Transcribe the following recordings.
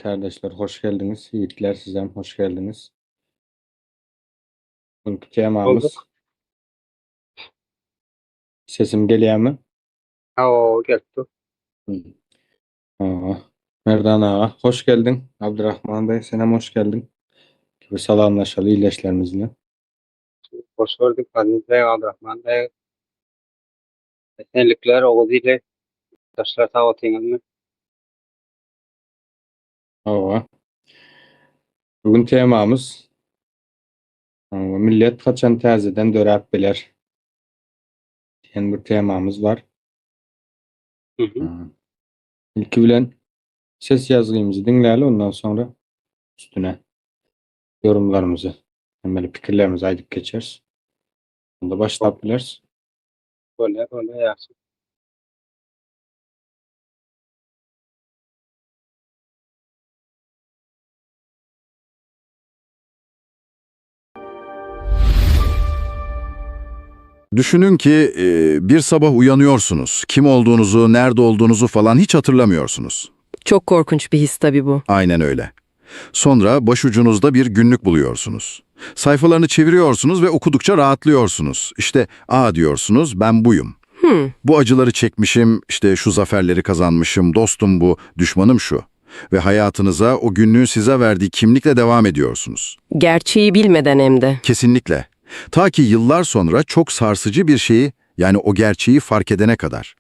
Kardeşler hoş geldiniz. Yiğitler sizem hoş geldiniz. Bugünkü temamız Bulduk. Sesim gelýär mi? Hawa, gelip dur. Aa, Merdan aga hoş geldin. Abdurrahman Bey senem hoş geldin. Bir salamlaşaly illeşlerimizle. Hoş gördük Aziz Bey, Abdurrahman Bey. Esenlikler, Oguz ili. Daşlar sag otyňyzmy? Hawa. Bugün temamız hawa, millet haçan täzeden döräp biler diýen bir temamız bar. Hı hı. İlki bilen ses yazgymyzy diňläli ondan sonra üstüne yorumlarymyzy, hemmeli pikirlerimizi aýdyp geçeris. Onda başlap bileris. Bolýar, bolýar, ýagşy. Düşünün ki e, bir sabah uyanıyorsunuz. Kim olduğunuzu, nerede olduğunuzu falan hiç hatırlamıyorsunuz. Çok korkunç bir his tabii bu. Aynen öyle. Sonra başucunuzda bir günlük buluyorsunuz. Sayfalarını çeviriyorsunuz ve okudukça rahatlıyorsunuz. İşte a diyorsunuz ben buyum. Hmm. Bu acıları çekmişim, işte şu zaferleri kazanmışım, dostum bu, düşmanım şu. Ve hayatınıza o günlüğün size verdiği kimlikle devam ediyorsunuz. Gerçeği bilmeden hem de. Kesinlikle. Ta ki yıllar sonra çok sarsıcı bir şeyi, yani o gerçeği fark edene kadar.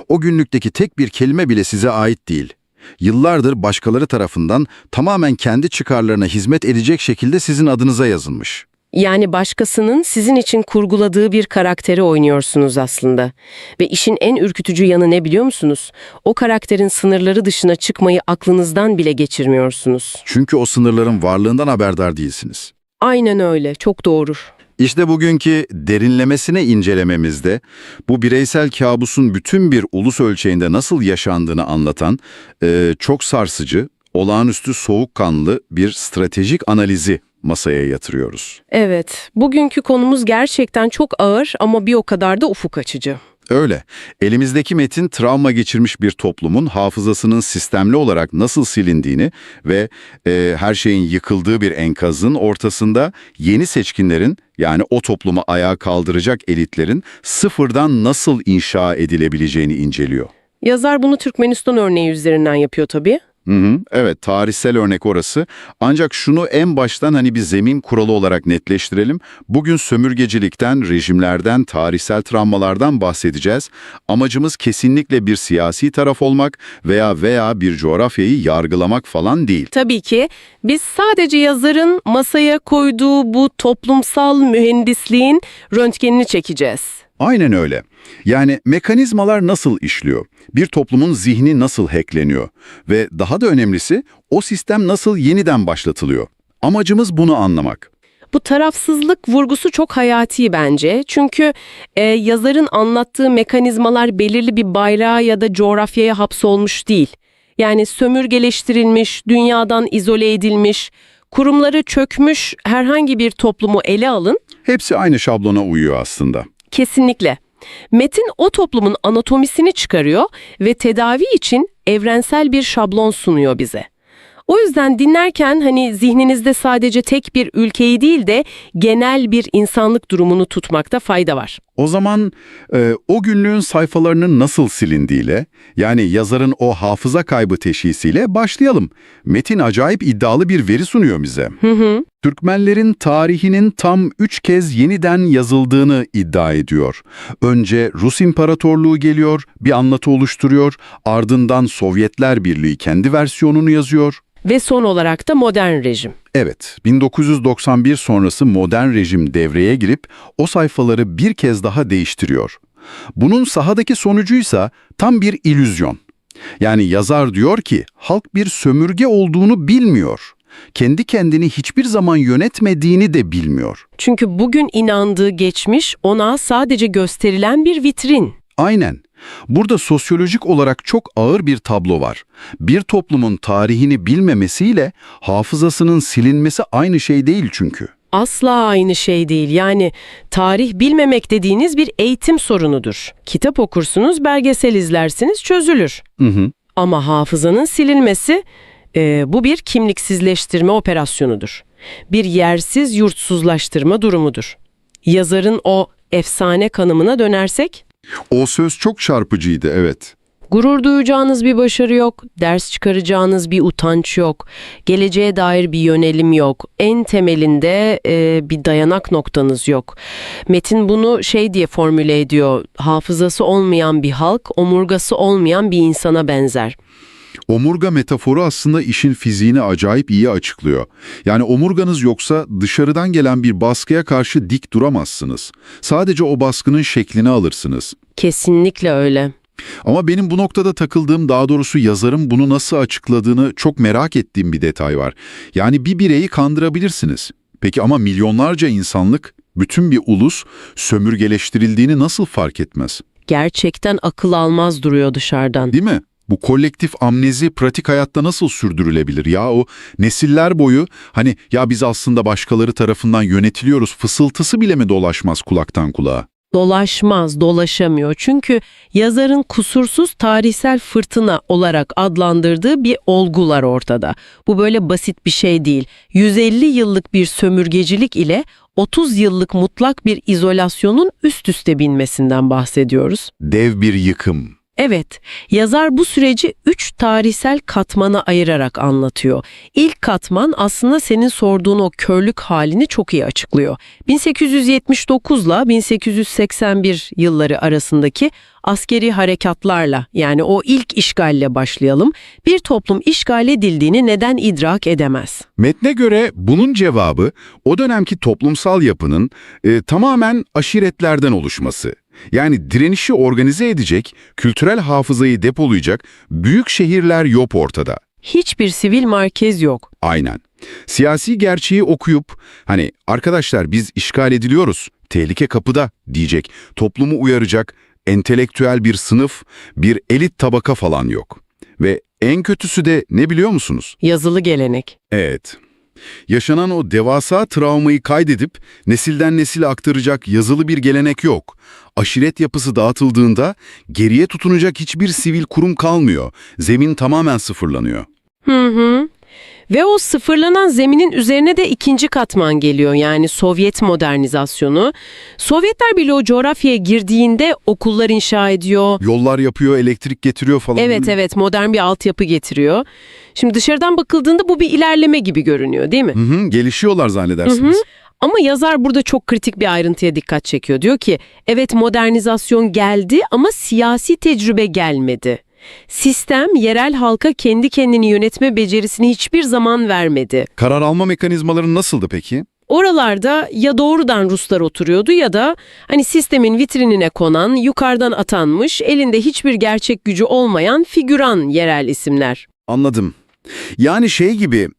O günlükteki tek bir kelime bile size ait değil. Yıllardır başkaları tarafından tamamen kendi çıkarlarına hizmet edecek şekilde sizin adınıza yazılmış. Yani başkasının sizin için kurguladığı bir karakteri oynuyorsunuz aslında. Ve işin en ürkütücü yanı ne biliyor musunuz? O karakterin sınırları dışına çıkmayı aklınızdan bile geçirmiyorsunuz. Çünkü o sınırların varlığından haberdar değilsiniz. Aynen öyle, çok doğru. İşte bugünkü derinlemesine incelememizde bu bireysel kabusun bütün bir ulus ölçeğinde nasıl yaşandığını anlatan çok sarsıcı, olağanüstü soğukkanlı bir stratejik analizi masaya yatırıyoruz. Evet, bugünkü konumuz gerçekten çok ağır ama bir o kadar da ufuk açıcı. Öyle. Elimizdeki metin travma geçirmiş bir toplumun hafızasının sistemli olarak nasıl silindiğini ve her şeyin yıkıldığı bir enkazın ortasında yeni seçkinlerin yani o toplumu ayağa kaldıracak elitlerin sıfırdan nasıl inşa edilebileceğini inceliyor. Yazar bunu Türkmenistan örneği üzerinden yapıyor tabii. Hı hı, evet tarihsel örnek orası. Ancak şunu en baştan hani bir zemin kuralı olarak netleştirelim. Bugün sömürgecilikten, rejimlerden, tarihsel travmalardan bahsedeceğiz. Amacımız kesinlikle bir siyasi taraf olmak veya bir coğrafyayı yargılamak falan değil. Tabii ki biz sadece yazarın masaya koyduğu bu toplumsal mühendisliğin röntgenini çekeceğiz. Aynen öyle. Yani mekanizmalar nasıl işliyor? Bir toplumun zihni nasıl hackleniyor? Ve daha da önemlisi o sistem nasıl yeniden başlatılıyor? Amacımız bunu anlamak. Bu tarafsızlık vurgusu çok hayati bence. Çünkü yazarın anlattığı mekanizmalar belirli bir bayrağa ya da coğrafyaya hapsolmuş değil. Yani sömürgeleştirilmiş, dünyadan izole edilmiş, kurumları çökmüş herhangi bir toplumu ele alın. Hepsi aynı şablona uyuyor aslında. Kesinlikle. Metin o toplumun anatomisini çıkarıyor ve tedavi için evrensel bir şablon sunuyor bize. O yüzden dinlerken hani zihninizde sadece tek bir ülkeyi değil de genel bir insanlık durumunu tutmakta fayda var. O zaman o günlüğün sayfalarının nasıl silindiğiyle, yani yazarın o hafıza kaybı teşhisiyle başlayalım. Metin acayip iddialı bir veri sunuyor bize. Hı hı. Türkmenlerin tarihinin tam 3 kez yeniden yazıldığını iddia ediyor. Önce Rus İmparatorluğu geliyor, bir anlatı oluşturuyor, ardından Sovyetler Birliği kendi versiyonunu yazıyor. Ve son olarak da modern rejim. Evet, 1991 sonrası modern rejim devreye girip o sayfaları bir kez daha değiştiriyor. Bunun sahadaki sonucuysa tam bir illüzyon. Yani yazar diyor ki halk bir sömürge olduğunu bilmiyor. Kendi kendini hiçbir zaman yönetmediğini de bilmiyor. Çünkü bugün inandığı geçmiş ona sadece gösterilen bir vitrin. Aynen. Burada sosyolojik olarak çok ağır bir tablo var. Bir toplumun tarihini bilmemesiyle hafızasının silinmesi aynı şey değil çünkü. Asla aynı şey değil. Yani tarih bilmemek dediğiniz bir eğitim sorunudur. Kitap okursunuz, belgesel izlersiniz, çözülür. Hı hı. Ama hafızanın silinmesi Bu bir kimliksizleştirme operasyonudur. Bir yersiz yurtsuzlaştırma durumudur. Yazarın o efsane kanımına dönersek, O söz çok çarpıcıydı, evet. gurur duyacağınız bir başarı yok, ders çıkaracağınız bir utanç yok, geleceğe dair bir yönelim yok, en temelinde bir dayanak noktanız yok. Metin bunu şey diye formüle ediyor, hafızası olmayan bir halk, omurgası olmayan bir insana benzer. Omurga metaforu aslında işin fiziğini acayip iyi açıklıyor. Yani omurganız yoksa dışarıdan gelen bir baskıya karşı dik duramazsınız. Sadece o baskının şeklini alırsınız. Kesinlikle öyle. Ama benim bu noktada takıldığım, daha doğrusu yazarın bunu nasıl açıkladığını çok merak ettiğim bir detay var. Yani bir bireyi kandırabilirsiniz. Peki ama milyonlarca insanlık, bütün bir ulus sömürgeleştirildiğini nasıl fark etmez? Gerçekten akıl almaz duruyor dışarıdan. Değil mi? Bu kolektif amnezi pratik hayatta nasıl sürdürülebilir? Ya o nesiller boyu hani ya biz aslında başkaları tarafından yönetiliyoruz fısıltısı bile mi dolaşmaz kulaktan kulağa? Dolaşmaz, dolaşamıyor. Çünkü yazarın kusursuz tarihsel fırtına olarak adlandırdığı bir olgular ortada. Bu böyle basit bir şey değil. 150 yıllık bir sömürgecilik ile 30 yıllık mutlak bir izolasyonun üst üste binmesinden bahsediyoruz. Dev bir yıkım. Evet, yazar bu süreci üç tarihsel katmana ayırarak anlatıyor. İlk katman aslında senin sorduğun o körlük halini çok iyi açıklıyor. 1879 ile 1881 yılları arasındaki askeri harekatlarla yani o ilk işgalle başlayalım. Bir toplum işgal edildiğini neden idrak edemez? Metne göre bunun cevabı o dönemki toplumsal yapının tamamen aşiretlerden oluşması. Yani direnişi organize edecek, kültürel hafızayı depolayacak büyük şehirler yok ortada. Hiçbir sivil merkez yok. Aynen. Siyasi gerçeği okuyup hani arkadaşlar biz işgal ediliyoruz, tehlike kapıda diyecek, toplumu uyaracak entelektüel bir sınıf, bir elit tabaka falan yok. Ve en kötüsü de ne biliyor musunuz? Yazılı gelenek. Evet. Yaşanan o devasa travmayı kaydedip nesilden nesile aktaracak yazılı bir gelenek yok. Aşiret yapısı dağıtıldığında geriye tutunacak hiçbir sivil kurum kalmıyor. Zemin tamamen sıfırlanıyor. Hı hı. Ve o sıfırlanan zeminin üzerine de ikinci katman geliyor yani Sovyet modernizasyonu. Sovyetler bile o coğrafyaya girdiğinde okullar inşa ediyor. Yollar yapıyor, elektrik getiriyor falan. Evet evet modern bir altyapı getiriyor. Şimdi dışarıdan bakıldığında bu bir ilerleme gibi görünüyor değil mi? Hı hı, gelişiyorlar zannedersiniz. Ama yazar burada çok kritik bir ayrıntıya dikkat çekiyor. Diyor ki evet modernizasyon geldi ama siyasi tecrübe gelmedi. Sistem yerel halka kendi kendini yönetme becerisini hiçbir zaman vermedi. Karar alma mekanizmaları nasıldı peki? Oralarda ya doğrudan Ruslar oturuyordu ya da hani sistemin vitrinine konan, yukarıdan atanmış, elinde hiçbir gerçek gücü olmayan figüran yerel isimler. Anladım. Yani şey gibi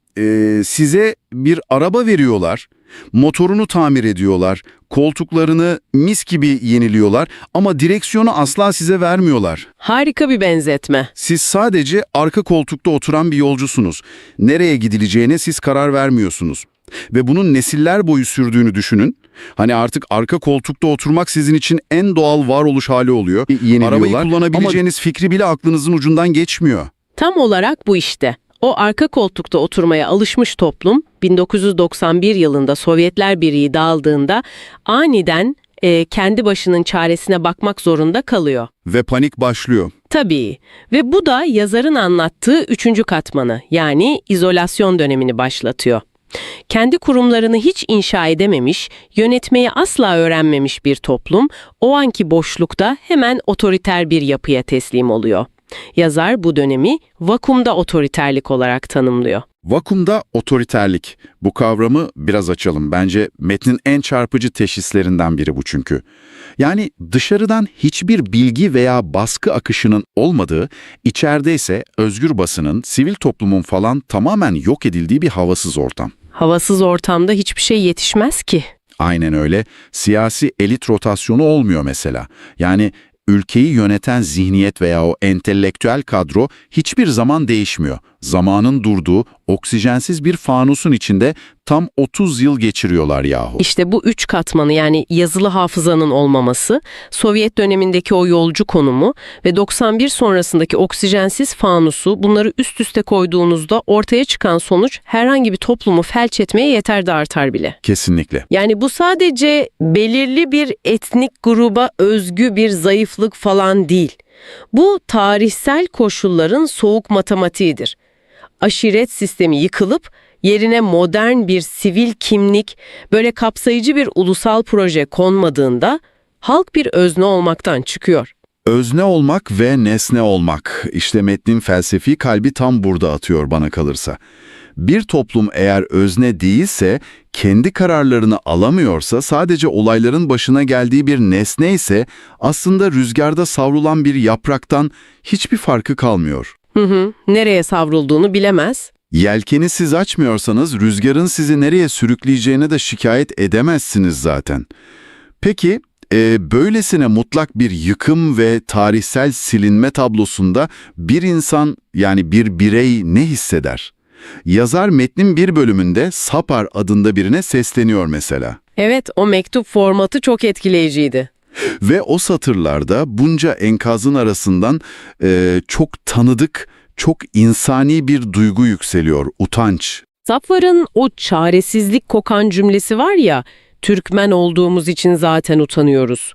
size bir araba veriyorlar, motorunu tamir ediyorlar, koltuklarını mis gibi yeniliyorlar ama direksiyonu asla size vermiyorlar. Harika bir benzetme. Siz sadece arka koltukta oturan bir yolcusunuz. Nereye gidileceğine siz karar vermiyorsunuz. Ve bunun nesiller boyu sürdüğünü düşünün. Hani artık arka koltukta oturmak sizin için en doğal varoluş hali oluyor. Arabayı kullanabileceğiniz fikri bile aklınızın ucundan geçmiyor. Tam olarak bu işte. O arka koltukta oturmaya alışmış toplum 1991 yılında Sovyetler Birliği dağıldığında aniden kendi başının çaresine bakmak zorunda kalıyor. Ve panik başlıyor. Tabii. Ve bu da yazarın anlattığı üçüncü katmanı yani izolasyon dönemini başlatıyor. Kendi kurumlarını hiç inşa edememiş, yönetmeyi asla öğrenmemiş bir toplum o anki boşlukta hemen otoriter bir yapıya teslim oluyor. Yazar bu dönemi vakumda otoriterlik olarak tanımlıyor. Vakumda otoriterlik. Bu kavramı biraz açalım. Bence metnin en çarpıcı teşhislerinden biri bu çünkü. Yani dışarıdan hiçbir bilgi veya baskı akışının olmadığı, içeride ise özgür basının, sivil toplumun falan tamamen yok edildiği bir havasız ortam. Havasız ortamda hiçbir şey yetişmez ki. Aynen öyle. Siyasi elit rotasyonu olmuyor mesela. Yani ülkeyi yöneten zihniyet veya o entelektüel kadro hiçbir zaman değişmiyor. Zamanın durduğu, oksijensiz bir fanusun içinde tam 30 yıl geçiriyorlar yahu. İşte bu üç katmanı yani yazılı hafızanın olmaması, Sovyet dönemindeki o yolcu konumu ve 91 sonrasındaki oksijensiz fanusu bunları üst üste koyduğunuzda ortaya çıkan sonuç herhangi bir toplumu felç etmeye yeter de artar bile. Kesinlikle. Yani bu sadece belirli bir etnik gruba özgü bir zayıflık falan değil. Bu tarihsel koşulların soğuk matematiğidir. Aşiret sistemi yıkılıp yerine modern bir sivil kimlik, böyle kapsayıcı bir ulusal proje konmadığında halk bir özne olmaktan çıkıyor. Özne olmak ve nesne olmak. İşte metnin felsefi kalbi tam burada atıyor bana kalırsa. Bir toplum eğer özne değilse, kendi kararlarını alamıyorsa, sadece olayların başına geldiği bir nesne ise aslında rüzgarda savrulan bir yapraktan hiçbir farkı kalmıyor. Hı hı, nereye savrulduğunu bilemez. Yelkeni siz açmıyorsanız rüzgarın sizi nereye sürükleyeceğine de şikayet edemezsiniz zaten. Peki, böylesine mutlak bir yıkım ve tarihsel silinme tablosunda bir insan yani bir birey ne hisseder? Yazar metnin bir bölümünde Sapar adında birine sesleniyor mesela. Evet, o mektup formatı çok etkileyiciydi. Ve o satırlarda bunca enkazın arasından çok tanıdık, çok insani bir duygu yükseliyor, utanç. Zafar'ın o çaresizlik kokan cümlesi var ya, Türkmen olduğumuz için zaten utanıyoruz.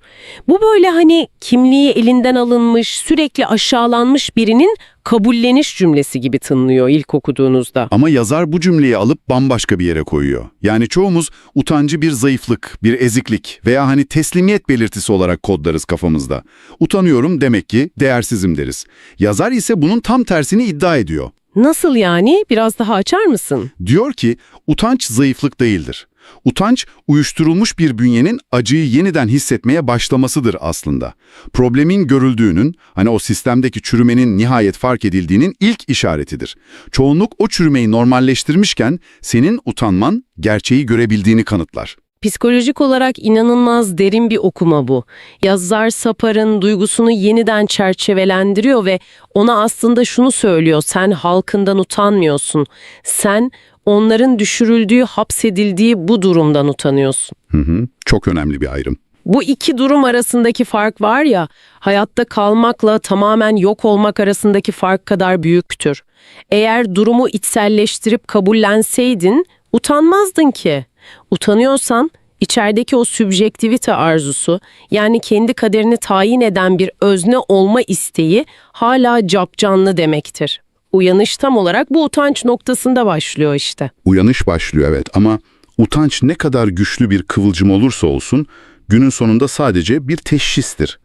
Bu böyle hani kimliği elinden alınmış, sürekli aşağılanmış birinin kabulleniş cümlesi gibi tınlıyor ilk okuduğunuzda. Ama yazar bu cümleyi alıp bambaşka bir yere koyuyor. Yani çoğumuz utancı bir zayıflık, bir eziklik veya hani teslimiyet belirtisi olarak kodlarız kafamızda. Utanıyorum demek ki değersizim deriz. Yazar ise bunun tam tersini iddia ediyor. Nasıl yani? Biraz daha açar mısın? Diyor ki utanç zayıflık değildir. Utanç uyuşturulmuş bir bünyenin acıyı yeniden hissetmeye başlamasıdır aslında. Problemin görüldüğünün, hani o sistemdeki çürümenin nihayet fark edildiğinin ilk işaretidir. Çoğunluk o çürümeyi normalleştirmişken senin utanman gerçeği görebildiğini kanıtlar. Psikolojik olarak inanılmaz derin bir okuma bu. Yazar Sapar'ın duygusunu yeniden çerçevelendiriyor ve ona aslında şunu söylüyor. Sen halkından utanmıyorsun. Sen onların düşürüldüğü, hapsedildiği bu durumdan utanıyorsun. Hı hı, çok önemli bir ayrım. Bu iki durum arasındaki fark var ya, hayatta kalmakla tamamen yok olmak arasındaki fark kadar büyüktür. Eğer durumu içselleştirip kabullenseydin, utanmazdın ki. Utanıyorsan, içerideki o sübjektivite arzusu, yani kendi kaderini tayin eden bir özne olma isteği hala capcanlı demektir. Uyanış tam olarak bu utanç noktasında başlıyor işte. Uyanış başlıyor evet ama utanç ne kadar güçlü bir kıvılcım olursa olsun günün sonunda sadece bir teşhistir.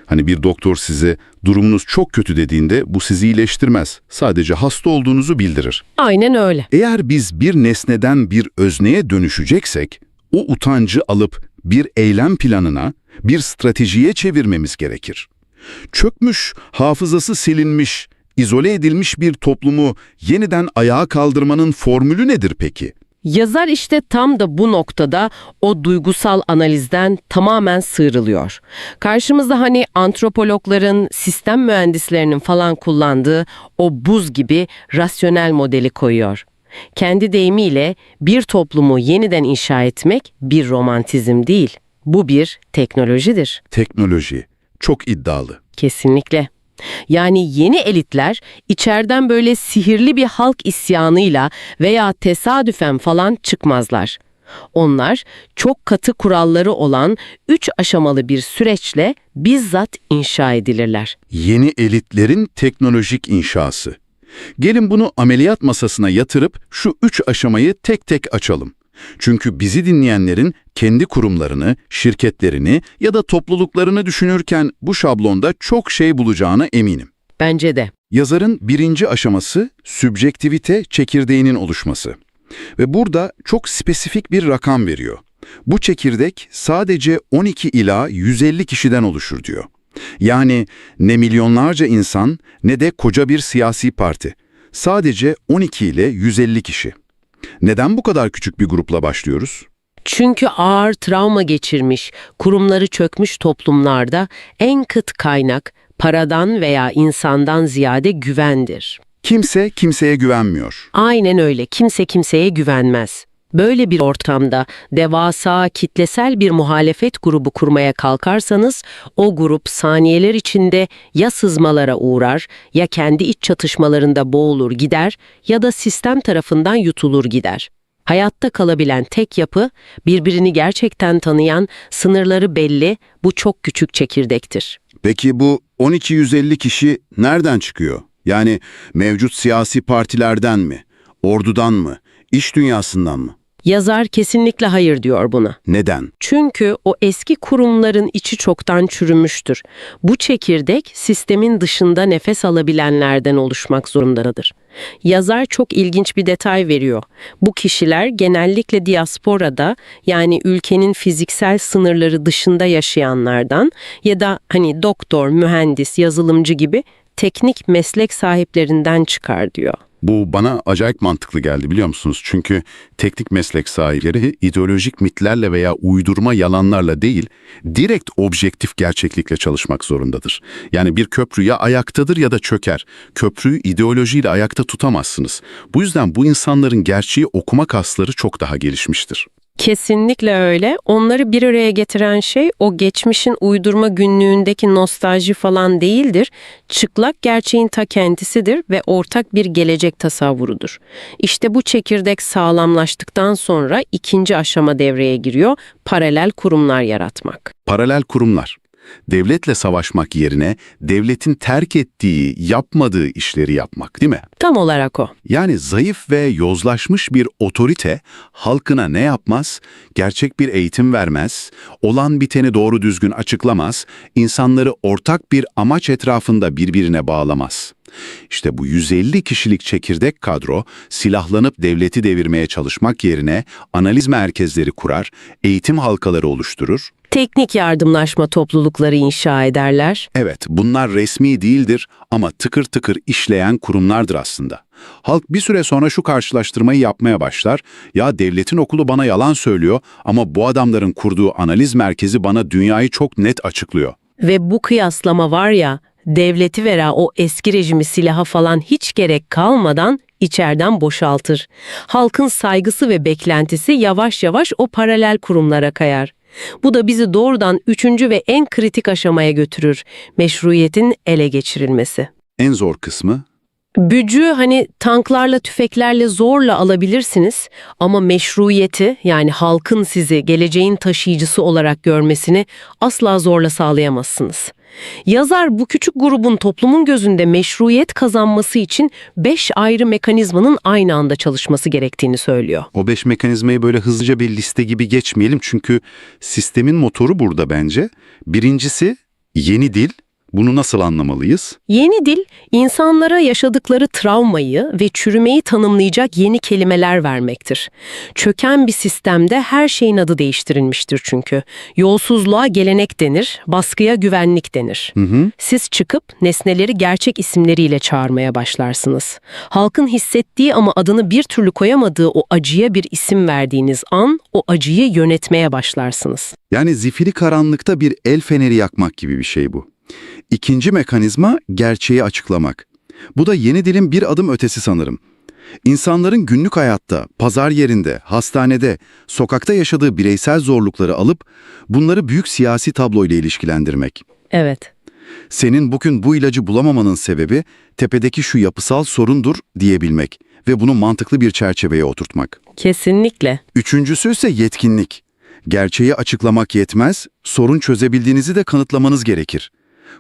Hani bir doktor size durumunuz çok kötü dediğinde bu sizi iyileştirmez. Sadece hasta olduğunuzu bildirir. Aynen öyle. Eğer biz bir nesneden bir özneye dönüşeceksek o utancı alıp bir eylem planına, bir stratejiye çevirmemiz gerekir. Çökmüş, hafızası silinmiş, izole edilmiş bir toplumu yeniden ayağa kaldırmanın formülü nedir peki? Yazar işte tam da bu noktada o duygusal analizden tamamen sıyrılıyor. Karşımızda hani antropologların, sistem mühendislerinin falan kullandığı o buz gibi rasyonel modeli koyuyor. Kendi deyimiyle bir toplumu yeniden inşa etmek bir romantizm değil. Bu bir teknolojidir. Teknoloji. Çok iddialı. Kesinlikle. Yani yeni elitler içeriden böyle sihirli bir halk isyanıyla veya tesadüfen falan çıkmazlar. Onlar çok katı kuralları olan üç aşamalı bir süreçle bizzat inşa edilirler. Yeni elitlerin teknolojik inşası. Gelin bunu ameliyat masasına yatırıp şu üç aşamayı tek tek açalım. Çünkü bizi dinleyenlerin kendi kurumlarını, şirketlerini ya da topluluklarını düşünürken bu şablonda çok şey bulacağına eminim. Bence de. Yazarın birinci aşaması sübjektivite çekirdeğinin oluşması. Ve burada çok spesifik bir rakam veriyor. Bu çekirdek sadece 12 ila 150 kişiden oluşur diyor. Yani ne milyonlarca insan ne de koca bir siyasi parti. Sadece 12 ile 150 kişi. Neden bu kadar küçük bir grupla başlıyoruz? Çünkü ağır travma geçirmiş, kurumları çökmüş toplumlarda en kıt kaynak paradan veya insandan ziyade güvendir. Kimse kimseye güvenmiyor. Aynen öyle. Kimse kimseye güvenmez. Böyle bir ortamda devasa kitlesel bir muhalefet grubu kurmaya kalkarsanız o grup saniyeler içinde ya sızmalara uğrar ya kendi iç çatışmalarında boğulur gider ya da sistem tarafından yutulur gider. Hayatta kalabilen tek yapı birbirini gerçekten tanıyan, sınırları belli bu çok küçük çekirdektir. Peki bu 1250 kişi nereden çıkıyor? Yani mevcut siyasi partilerden mi? Ordudan mı? İş dünyasından mı? Yazar kesinlikle hayır diyor buna. Neden? Çünkü o eski kurumların içi çoktan çürümüştür. Bu çekirdek sistemin dışında nefes alabilenlerden oluşmak zorundadır. Yazar çok ilginç bir detay veriyor. Bu kişiler genellikle diasporada yani ülkenin fiziksel sınırları dışında yaşayanlardan ya da hani doktor, mühendis, yazılımcı gibi teknik meslek sahiplerinden çıkar diyor. Bu bana acayip mantıklı geldi biliyor musunuz? Çünkü teknik meslek sahipleri ideolojik mitlerle veya uydurma yalanlarla değil, direkt objektif gerçeklikle çalışmak zorundadır. Yani bir köprü ya ayaktadır ya da çöker. Köprüyü ideolojiyle ayakta tutamazsınız. Bu yüzden bu insanların gerçeği okuma kasları çok daha gelişmiştir. Kesinlikle öyle. Onları bir araya getiren şey o geçmişin uydurma günlüğündeki nostalji falan değildir. Çıplak gerçeğin ta kendisidir ve ortak bir gelecek tasavvurudur. İşte bu çekirdek sağlamlaştıktan sonra ikinci aşama devreye giriyor. Paralel kurumlar yaratmak. Paralel kurumlar. Devletle savaşmak yerine devletin terk ettiği, yapmadığı işleri yapmak değil mi? Tam olarak o. Yani zayıf ve yozlaşmış bir otorite halkına ne yapmaz? Gerçek bir eğitim vermez, olan biteni doğru düzgün açıklamaz, insanları ortak bir amaç etrafında birbirine bağlamaz. İşte bu 150 kişilik çekirdek kadro silahlanıp devleti devirmeye çalışmak yerine analiz merkezleri kurar, eğitim halkaları oluşturur. Teknik yardımlaşma toplulukları inşa ederler. Evet, bunlar resmi değildir ama tıkır tıkır işleyen kurumlardır aslında. Halk bir süre sonra şu karşılaştırmayı yapmaya başlar. Ya devletin okulu bana yalan söylüyor ama bu adamların kurduğu analiz merkezi bana dünyayı çok net açıklıyor. Ve bu kıyaslama var ya, devleti vera o eski rejimi silaha falan hiç gerek kalmadan içeriden boşaltır. Halkın saygısı ve beklentisi yavaş yavaş o paralel kurumlara kayar. Bu da bizi doğrudan üçüncü ve en kritik aşamaya götürür. Meşruiyetin ele geçirilmesi. En zor kısmı Gücü hani tanklarla, tüfeklerle zorla alabilirsiniz ama meşruiyeti yani halkın sizi geleceğin taşıyıcısı olarak görmesini asla zorla sağlayamazsınız. Yazar bu küçük grubun toplumun gözünde meşruiyet kazanması için 5 ayrı mekanizmanın aynı anda çalışması gerektiğini söylüyor. O beş mekanizmayı böyle hızlıca bir liste gibi geçmeyelim çünkü sistemin motoru burada bence. Birincisi yeni dil. Bunu nasıl anlamalıyız? Yeni dil, insanlara yaşadıkları travmayı ve çürümeyi tanımlayacak yeni kelimeler vermektir. Çöken bir sistemde her şeyin adı değiştirilmiştir çünkü. Yolsuzluğa gelenek denir, baskıya güvenlik denir. Siz çıkıp nesneleri gerçek isimleriyle çağırmaya başlarsınız. Halkın hissettiği ama adını bir türlü koyamadığı o acıya bir isim verdiğiniz an, o acıyı yönetmeye başlarsınız. Yani zifiri karanlıkta bir el feneri yakmak gibi bir şey bu. İkinci mekanizma gerçeği açıklamak. Bu da yeni dilin bir adım ötesi sanırım. İnsanların günlük hayatta, pazar yerinde, hastanede, sokakta yaşadığı bireysel zorlukları alıp bunları büyük siyasi tabloyla ilişkilendirmek. Evet. Senin bugün bu ilacı bulamamanın sebebi tepedeki şu yapısal sorundur diyebilmek ve bunu mantıklı bir çerçeveye oturtmak. Kesinlikle. Üçüncüsü ise yetkinlik. Gerçeği açıklamak yetmez, sorun çözebildiğinizi de kanıtlamanız gerekir.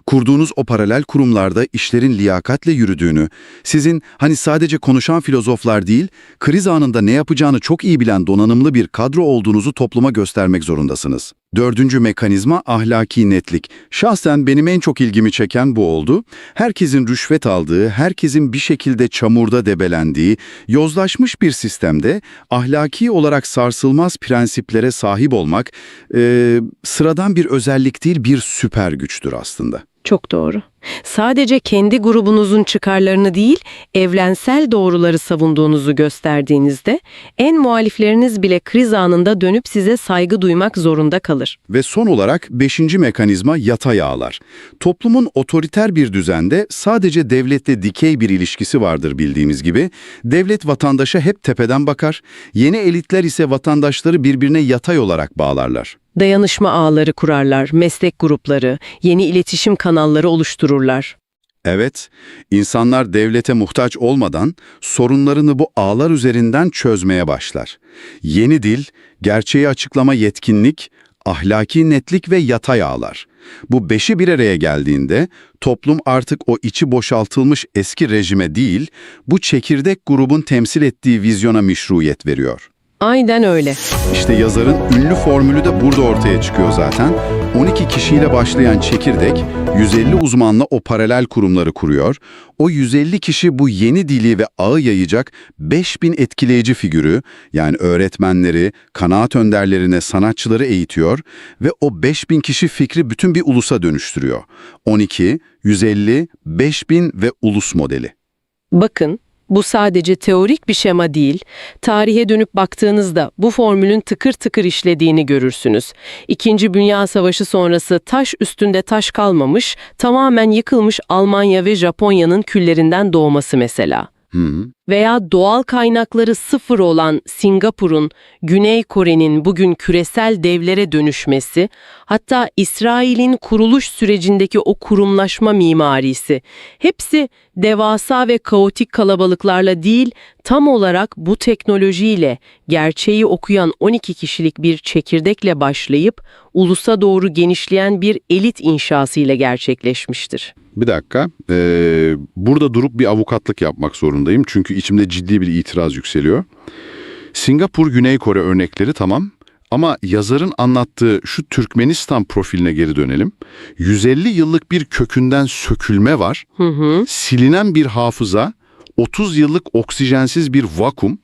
Kurduğunuz o paralel kurumlarda işlerin liyakatle yürüdüğünü, sizin hani sadece konuşan filozoflar değil, kriz anında ne yapacağını çok iyi bilen donanımlı bir kadro olduğunuzu topluma göstermek zorundasınız. Dördüncü mekanizma ahlaki netlik. Şahsen benim en çok ilgimi çeken bu oldu. Herkesin rüşvet aldığı, herkesin bir şekilde çamurda debelendiği, yozlaşmış bir sistemde ahlaki olarak sarsılmaz prensiplere sahip olmak, eee, sıradan bir özellik değil bir süper güçtür aslında. Çok doğru. Sadece kendi grubunuzun çıkarlarını değil, evrensel doğruları savunduğunuzu gösterdiğinizde en muhalifleriniz bile kriz anında dönüp size saygı duymak zorunda kalır. Ve son olarak beşinci mekanizma yatay ağlar. Toplumun otoriter bir düzende sadece devletle dikey bir ilişkisi vardır bildiğimiz gibi. Devlet vatandaşa hep tepeden bakar, yeni elitler ise vatandaşları birbirine yatay olarak bağlarlar. Dayanışma ağları kurarlar, meslek grupları, yeni iletişim kanalları oluştururlar. Evet, insanlar devlete muhtaç olmadan sorunlarını bu ağlar üzerinden çözmeye başlar. Yeni dil, gerçeği açıklama yetkinlik, ahlaki netlik ve yatay ağlar. Bu beşi bir araya geldiğinde toplum artık o içi boşaltılmış eski rejime değil, bu çekirdek grubun temsil ettiği vizyona meşruiyet veriyor. Aynen öyle. İşte yazarın ünlü formülü de burada ortaya çıkıyor zaten. 12 kişiyle başlayan çekirdek 150 uzmanla o paralel kurumları kuruyor. O 150 kişi bu yeni dili ve ağı yayacak 5000 etkileyici figürü yani öğretmenleri, kanaat önderlerine, sanatçıları eğitiyor ve o 5000 kişi fikri bütün bir ulusa dönüştürüyor. 12, 150, 5000 ve ulus modeli. Bakın, bu sadece teorik bir şema değil, tarihe dönüp baktığınızda bu formülün tıkır tıkır işlediğini görürsünüz. İkinci Dünya Savaşı sonrası taş üstünde taş kalmamış, tamamen yıkılmış Almanya ve Japonya'nın küllerinden doğması mesela. Hı. Veya doğal kaynakları sıfır olan Singapur'un, Güney Kore'nin bugün küresel devlere dönüşmesi, hatta İsrail'in kuruluş sürecindeki o kurumlaşma mimarisi, hepsi devasa ve kaotik kalabalıklarla değil, tam olarak bu teknolojiyle gerçeği okuyan 12 kişilik bir çekirdekle başlayıp ulusa doğru genişleyen bir elit inşası ile gerçekleşmiştir. Bir dakika. Burada durup bir avukatlık yapmak zorundayım. Çünkü içimde ciddi bir itiraz yükseliyor. Singapur, Güney Kore örnekleri tamam. Ama yazarın anlattığı şu Türkmenistan profiline geri dönelim. 150 yıllık bir kökünden sökülme var. Hı. Silinen bir hafıza, 30 yıllık oksijensiz bir vakum.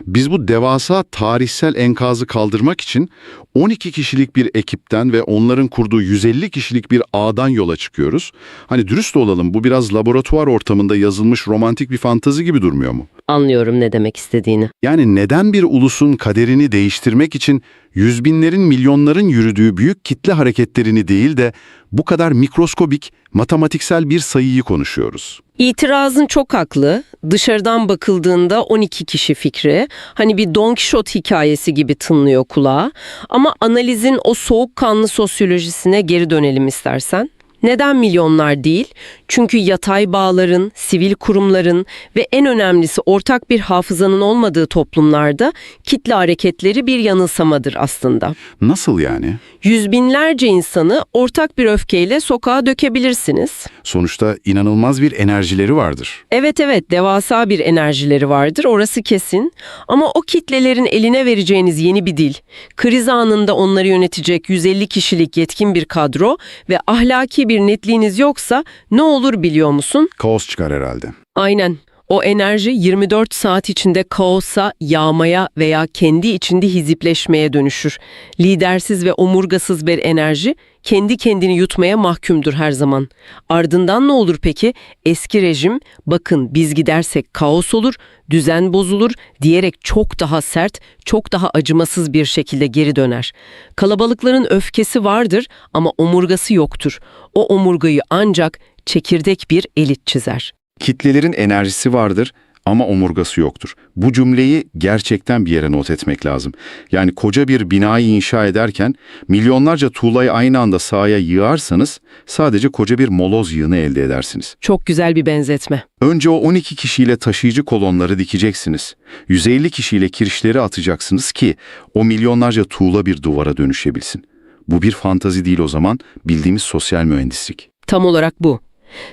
Biz bu devasa tarihsel enkazı kaldırmak için 12 kişilik bir ekipten ve onların kurduğu 150 kişilik bir ağdan yola çıkıyoruz. Hani dürüst olalım bu biraz laboratuvar ortamında yazılmış romantik bir fantazi gibi durmuyor mu? Anlıyorum ne demek istediğini. Yani neden bir ulusun kaderini değiştirmek için yüz binlerin milyonların yürüdüğü büyük kitle hareketlerini değil de bu kadar mikroskobik, matematiksel bir sayıyı konuşuyoruz? İtirazın çok haklı. Dışarıdan bakıldığında 12 kişi fikri hani bir Don Kişot hikayesi gibi tınlıyor kulağa. Ama analizin o soğukkanlı sosyolojisine geri dönelim istersen. Neden milyonlar değil? Çünkü yatay bağların, sivil kurumların ve en önemlisi ortak bir hafızanın olmadığı toplumlarda kitle hareketleri bir yanılsamadır aslında. Nasıl yani? Yüz binlerce insanı ortak bir öfkeyle sokağa dökebilirsiniz. Sonuçta inanılmaz bir enerjileri vardır. Evet evet devasa bir enerjileri vardır orası kesin. Ama o kitlelerin eline vereceğiniz yeni bir dil, kriz anında onları yönetecek 150 kişilik yetkin bir kadro ve ahlaki bir netliğiniz yoksa ne olur biliyor musun? Kaos çıkar herhalde. Aynen. O enerji 24 saat içinde kaosa, yağmaya veya kendi içinde hizipleşmeye dönüşür. Lidersiz ve omurgasız bir enerji kendi kendini yutmaya mahkumdur her zaman. Ardından ne olur peki? Eski rejim bakın biz gidersek kaos olur, düzen bozulur diyerek çok daha sert, çok daha acımasız bir şekilde geri döner. Kalabalıkların öfkesi vardır ama omurgası yoktur. O omurgayı ancak çekirdek bir elit çizer. Kitlelerin enerjisi vardır ama omurgası yoktur. Bu cümleyi gerçekten bir yere not etmek lazım. Yani koca bir binayı inşa ederken milyonlarca tuğlayı aynı anda sahaya yığarsanız sadece koca bir moloz yığını elde edersiniz. Çok güzel bir benzetme. Önce o 12 kişiyle taşıyıcı kolonları dikeceksiniz. 150 kişiyle kirişleri atacaksınız ki o milyonlarca tuğla bir duvara dönüşebilsin. Bu bir fantazi değil o zaman, bildiğimiz sosyal mühendislik. Tam olarak bu.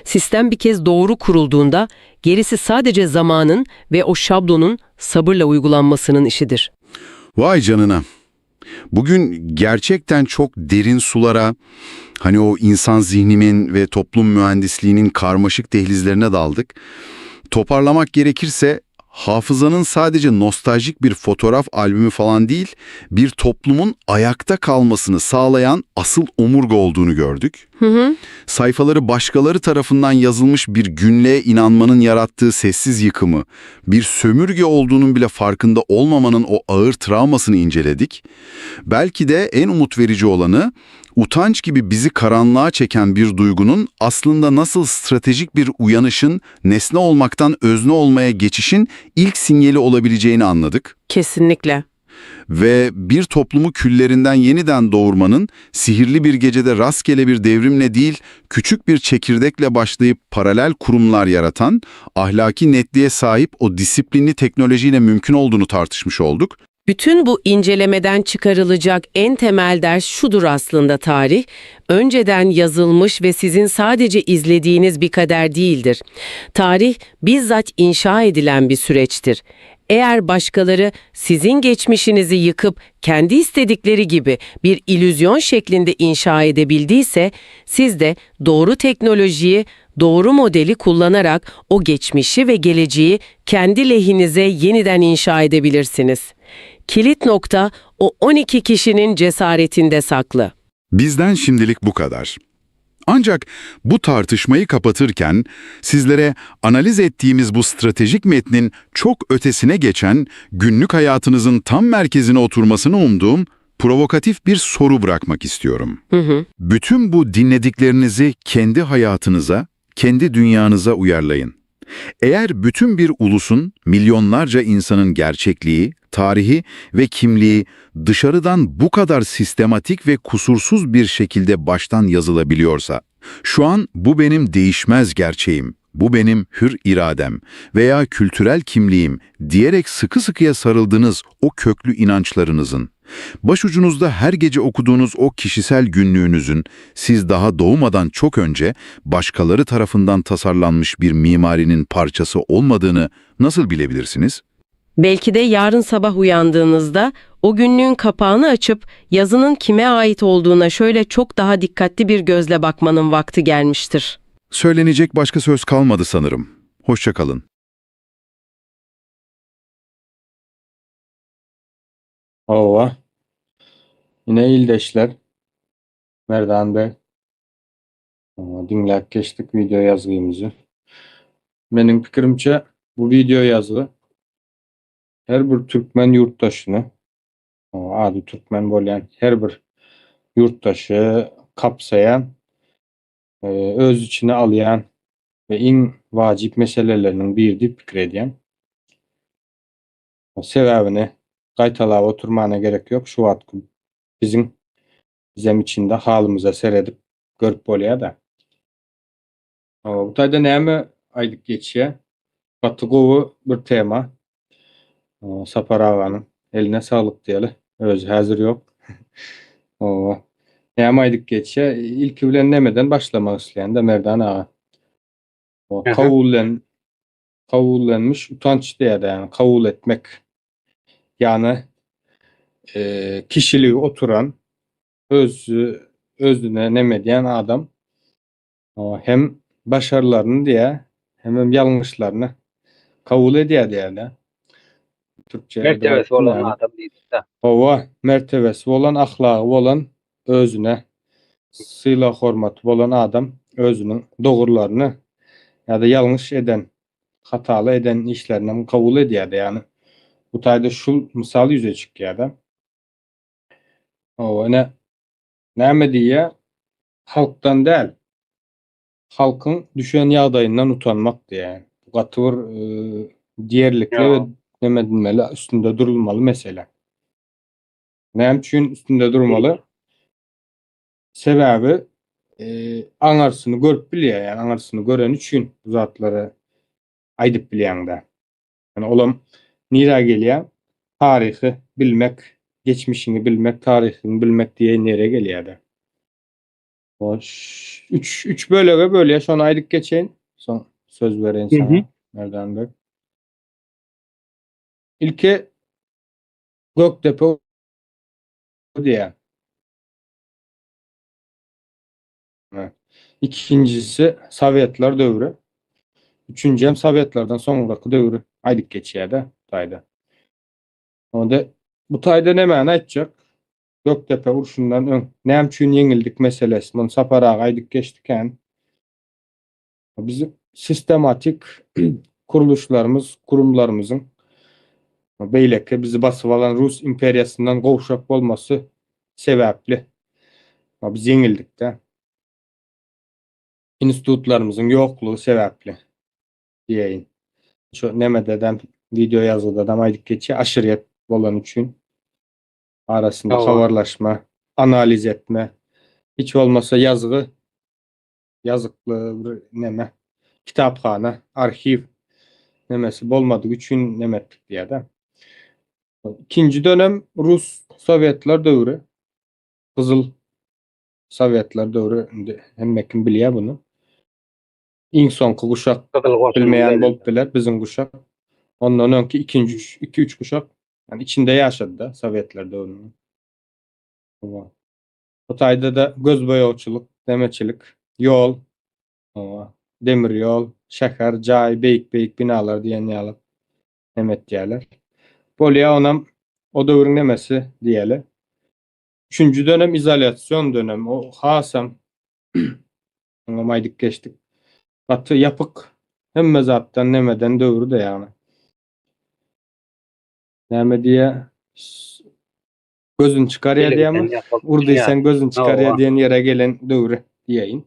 Sistem bir kez doğru kurulduğunda gerisi sadece zamanın ve o şablonun sabırla uygulanmasının işidir. Vay canına. Bugün gerçekten çok derin sulara, hani o insan zihnimin ve toplum mühendisliğinin karmaşık dehlizlerine daldık. Toparlamak gerekirse hafızanın sadece nostaljik bir fotoğraf albümü falan değil, bir toplumun ayakta kalmasını sağlayan asıl omurga olduğunu gördük. Sayfaları başkaları tarafından yazılmış bir günlüğe inanmanın yarattığı sessiz yıkımı, bir sömürge olduğunun bile farkında olmamanın o ağır travmasını inceledik. Belki de en umut verici olanı, utanç gibi bizi karanlığa çeken bir duygunun aslında nasıl stratejik bir uyanışın nesne olmaktan özne olmaya geçişin ilk sinyali olabileceğini anladık Kesinlikle. ve bir toplumu küllerinden yeniden doğurmanın sihirli bir gecede rastgele bir devrimle değil, küçük bir çekirdekle başlayıp paralel kurumlar yaratan, ahlaki netliğe sahip o disiplinli teknolojiyle mümkün olduğunu tartışmış olduk. Bütün bu incelemeden çıkarılacak en temel ders şudur aslında tarih. Önceden yazılmış ve sizin sadece izlediğiniz bir kader değildir. Tarih bizzat inşa edilen bir süreçtir. Eğer başkaları sizin geçmişinizi yıkıp kendi istedikleri gibi bir illüzyon şeklinde inşa edebildiyse, siz de doğru teknolojiyi, doğru modeli kullanarak o geçmişi ve geleceği kendi lehinize yeniden inşa edebilirsiniz. Kilit nokta o 12 kişinin cesaretinde saklı. Bizden şimdilik bu kadar. Ancak bu tartışmayı kapatırken sizlere analiz ettiğimiz bu stratejik metnin çok ötesine geçen, günlük hayatınızın tam merkezine oturmasını umduğum provokatif bir soru bırakmak istiyorum. Bütün bu dinlediklerinizi kendi hayatınıza, kendi dünyanıza uyarlayın. Eğer bütün bir ulusun, milyonlarca insanın gerçekliği, tarihi ve kimliği dışarıdan bu kadar sistematik ve kusursuz bir şekilde baştan yazılabiliyorsa, şu an bu benim değişmez gerçeğim, bu benim hür iradem veya kültürel kimliğim diyerek sıkı sıkıya sarıldığınız o köklü inançlarınızın, başucunuzda her gece okuduğunuz o kişisel günlüğünüzün siz daha doğmadan çok önce başkaları tarafından tasarlanmış bir mimarinin parçası olmadığını nasıl bilebilirsiniz? Belki de yarın sabah uyandığınızda o günlüğün kapağını açıp yazının kime ait olduğuna şöyle çok daha dikkatli bir gözle bakmanın vakti gelmiştir. Söylenecek başka söz kalmadı sanırım. Hoşça kalın. Hawa. Ine ildeşler. Merdan Bey. Diňläp geçdik video ýazgymyzy. Meniň pikirimçe bu video ýazgy her bir türkmen ýurtdaşyny, ady türkmen bolýan her bir ýurtdaşy kapsaýan, öz içine alýan we iň wajyp meseleleriniň biri diýip pikir edýän. Sebäbini gaýtalap oturmana gerek ýok. Şu wagt biziň bizem içinde halymyza seredip görüp bolýar da. Bu taýda näme aýdyp geçýär? Gaty gowy bir tema. Sapar aganyň eline saglyk diýeli. Özi häzir ýok. Hawa. Näme aýdyp geçýär? Ilki bilen nämeden başlamak isleýän de Merdan aga. O kabullen kabullenmiş utanç diýär ýagny kabul etmek. Ýagny kişiligi oturan öz özüne neme diýen adam hem başarılaryny diýär, hem hem ýalňyşlaryny kabul edýär diýär. Türkçe Mertebesi bolan adam diýdik-de. Hawa, mertebesi bolan, ahlagy bolan, özüne sylag hormaty bolan adam özüniň dogrularını ýa-da ýalňyş eden, hataly eden işlerini kabul edýär ýagny. Bu taýda şul mysal ýüze çykýar da. Hawa, ine näme diýýär? Halkdan däl. Halkyň düşen ýagdaýyndan utanmak diýýär. Bu gaty bir diýerlikli we näme diýmeli, üstünde durulmaly mesele. Näme üçin üstünde durmaly? Sebäbi aňarsyny görüp bilýär, ýagny aňarsyny gören üçin bu zatlary aýdyp bilýäň-de. Ýani olam nirä gelýär? Taryhy bilmek, geçmişiňi bilmek, taryhyňy bilmek diýen ýere gelýär-de. Hoş. Üç bölege bölýär, şony aýdyp geçeýin. Soň söz bereýin sana, Merdan beg. Ilki Gökdepe diýär. İkincisi Sovetler döwri. Üçünji hem Sowetlerden soňraky döwri aýdyp geçýär-de bu taýda. Onda bu taýda nämäni aýtjak? Gökdepe urşundan öň näme üçin ýeňildik meselesi. Muny Sapar aga aýdyp geçdi kän. Biz sistematik kuruluşlarymyz, kurumlarymyzyň beýleki bizi basyp alan Rus imperiýasyndan gowşak bolmasy sebäpli biz ýeňildik-de. Institutlarymyzyň ýoklugy sebäpli diýeýin. Şu nemededem video ýazgydadam aýdyp geçýär, aşyryýet bolany üçin arasynda habarlaşma, analiz etme, hiç bolmasa ýazgy ýazykly bir neme, kitaphana, arhiw nemesi bolmadygy üçin neme etdik diýýär-de. Ikinji dönem Rus Sowetler döwri, Gyzyl Sowetler döwri, indi hemme kim bilýär bunu. Iň soňky guşak bilmeýän bolup biler, biziň guşak. Ondan öňki ikinji, iki-üç guşak, ýani içinde ýaşady-da Sowetler döwrüniň. Bu taýda-da gözboýagçylyk, demeçilik, ýol, demir ýol, şäher, jaý, beýik-beýik binalar diýen ýaly neme etýärler. Bolýa onam o döwrüň nemesi diýeli. Üçünji dönem izolýasion dönem. O hasam oňam aýdyp geçdik. Gaty ýapyk hemme zatdan nemeden döwri-de ýagny. Näme diýýä? Gözüni çykarýar diýýärmi? Ur diýseň gözüni çykarýar diýen ýere gelen döwri diýeýin.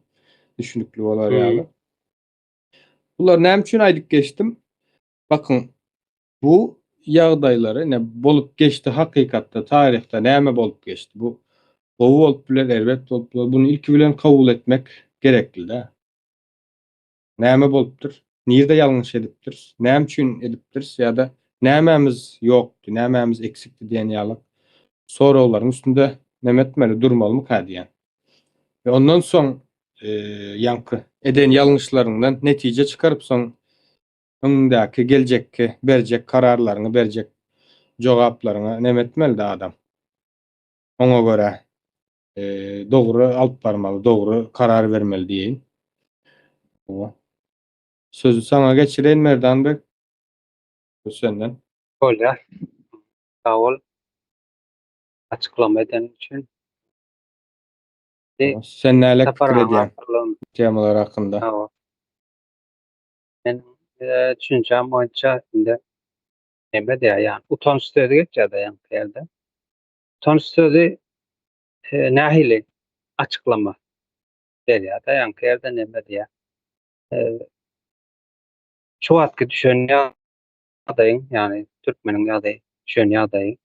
Düşünikli bolar ýaly. Bular näme üçin aýdyp geçdim? Bakyň, bu ýagdaýlary ne bolup geçdi hakykatda, taryhda näme bolup geçdi? Bu gowy bolup biler, erbet bolup biler. Buny ilki bilen kabul etmek gerekli-dä. Näme bolupdyr? Nirde ýalňyş edipdiris? Näme üçin edipdiris ýa-da nämämiz ýokdy, nämämiz eksikdi diýen ýaly soraglaryň üstünde neme etmeli, durmalymyka diýýän. We ondan soň ýaňky eden ýalňyşlaryňdan netije çykaryp soň öňüňdäki geljekki berjek kararlaryňy, berjek jogaplaryňa neme etmeli-de adam. Oňa görä dogry alyp barmaly, dogry karar bermeli diýeýin. Sözi saňa geçireýin Merdan beg. Söz senden. Bolýar. Sag bol. Açyklama eden üçin. Sen näle pikir edýäň temalar hakynda? Men düşünjäm boýunça indi neme diýýär, ýagny utanç sözi geçýär-de ýaňky ýerde. Utanç sözi nähili açyklama berýär-de, ýaňky ýerde neme diýýär. Şu wagtky düşen ýagdaýyň, ýagny türkmeniň ýagdaýy, düşen ýagdaýy,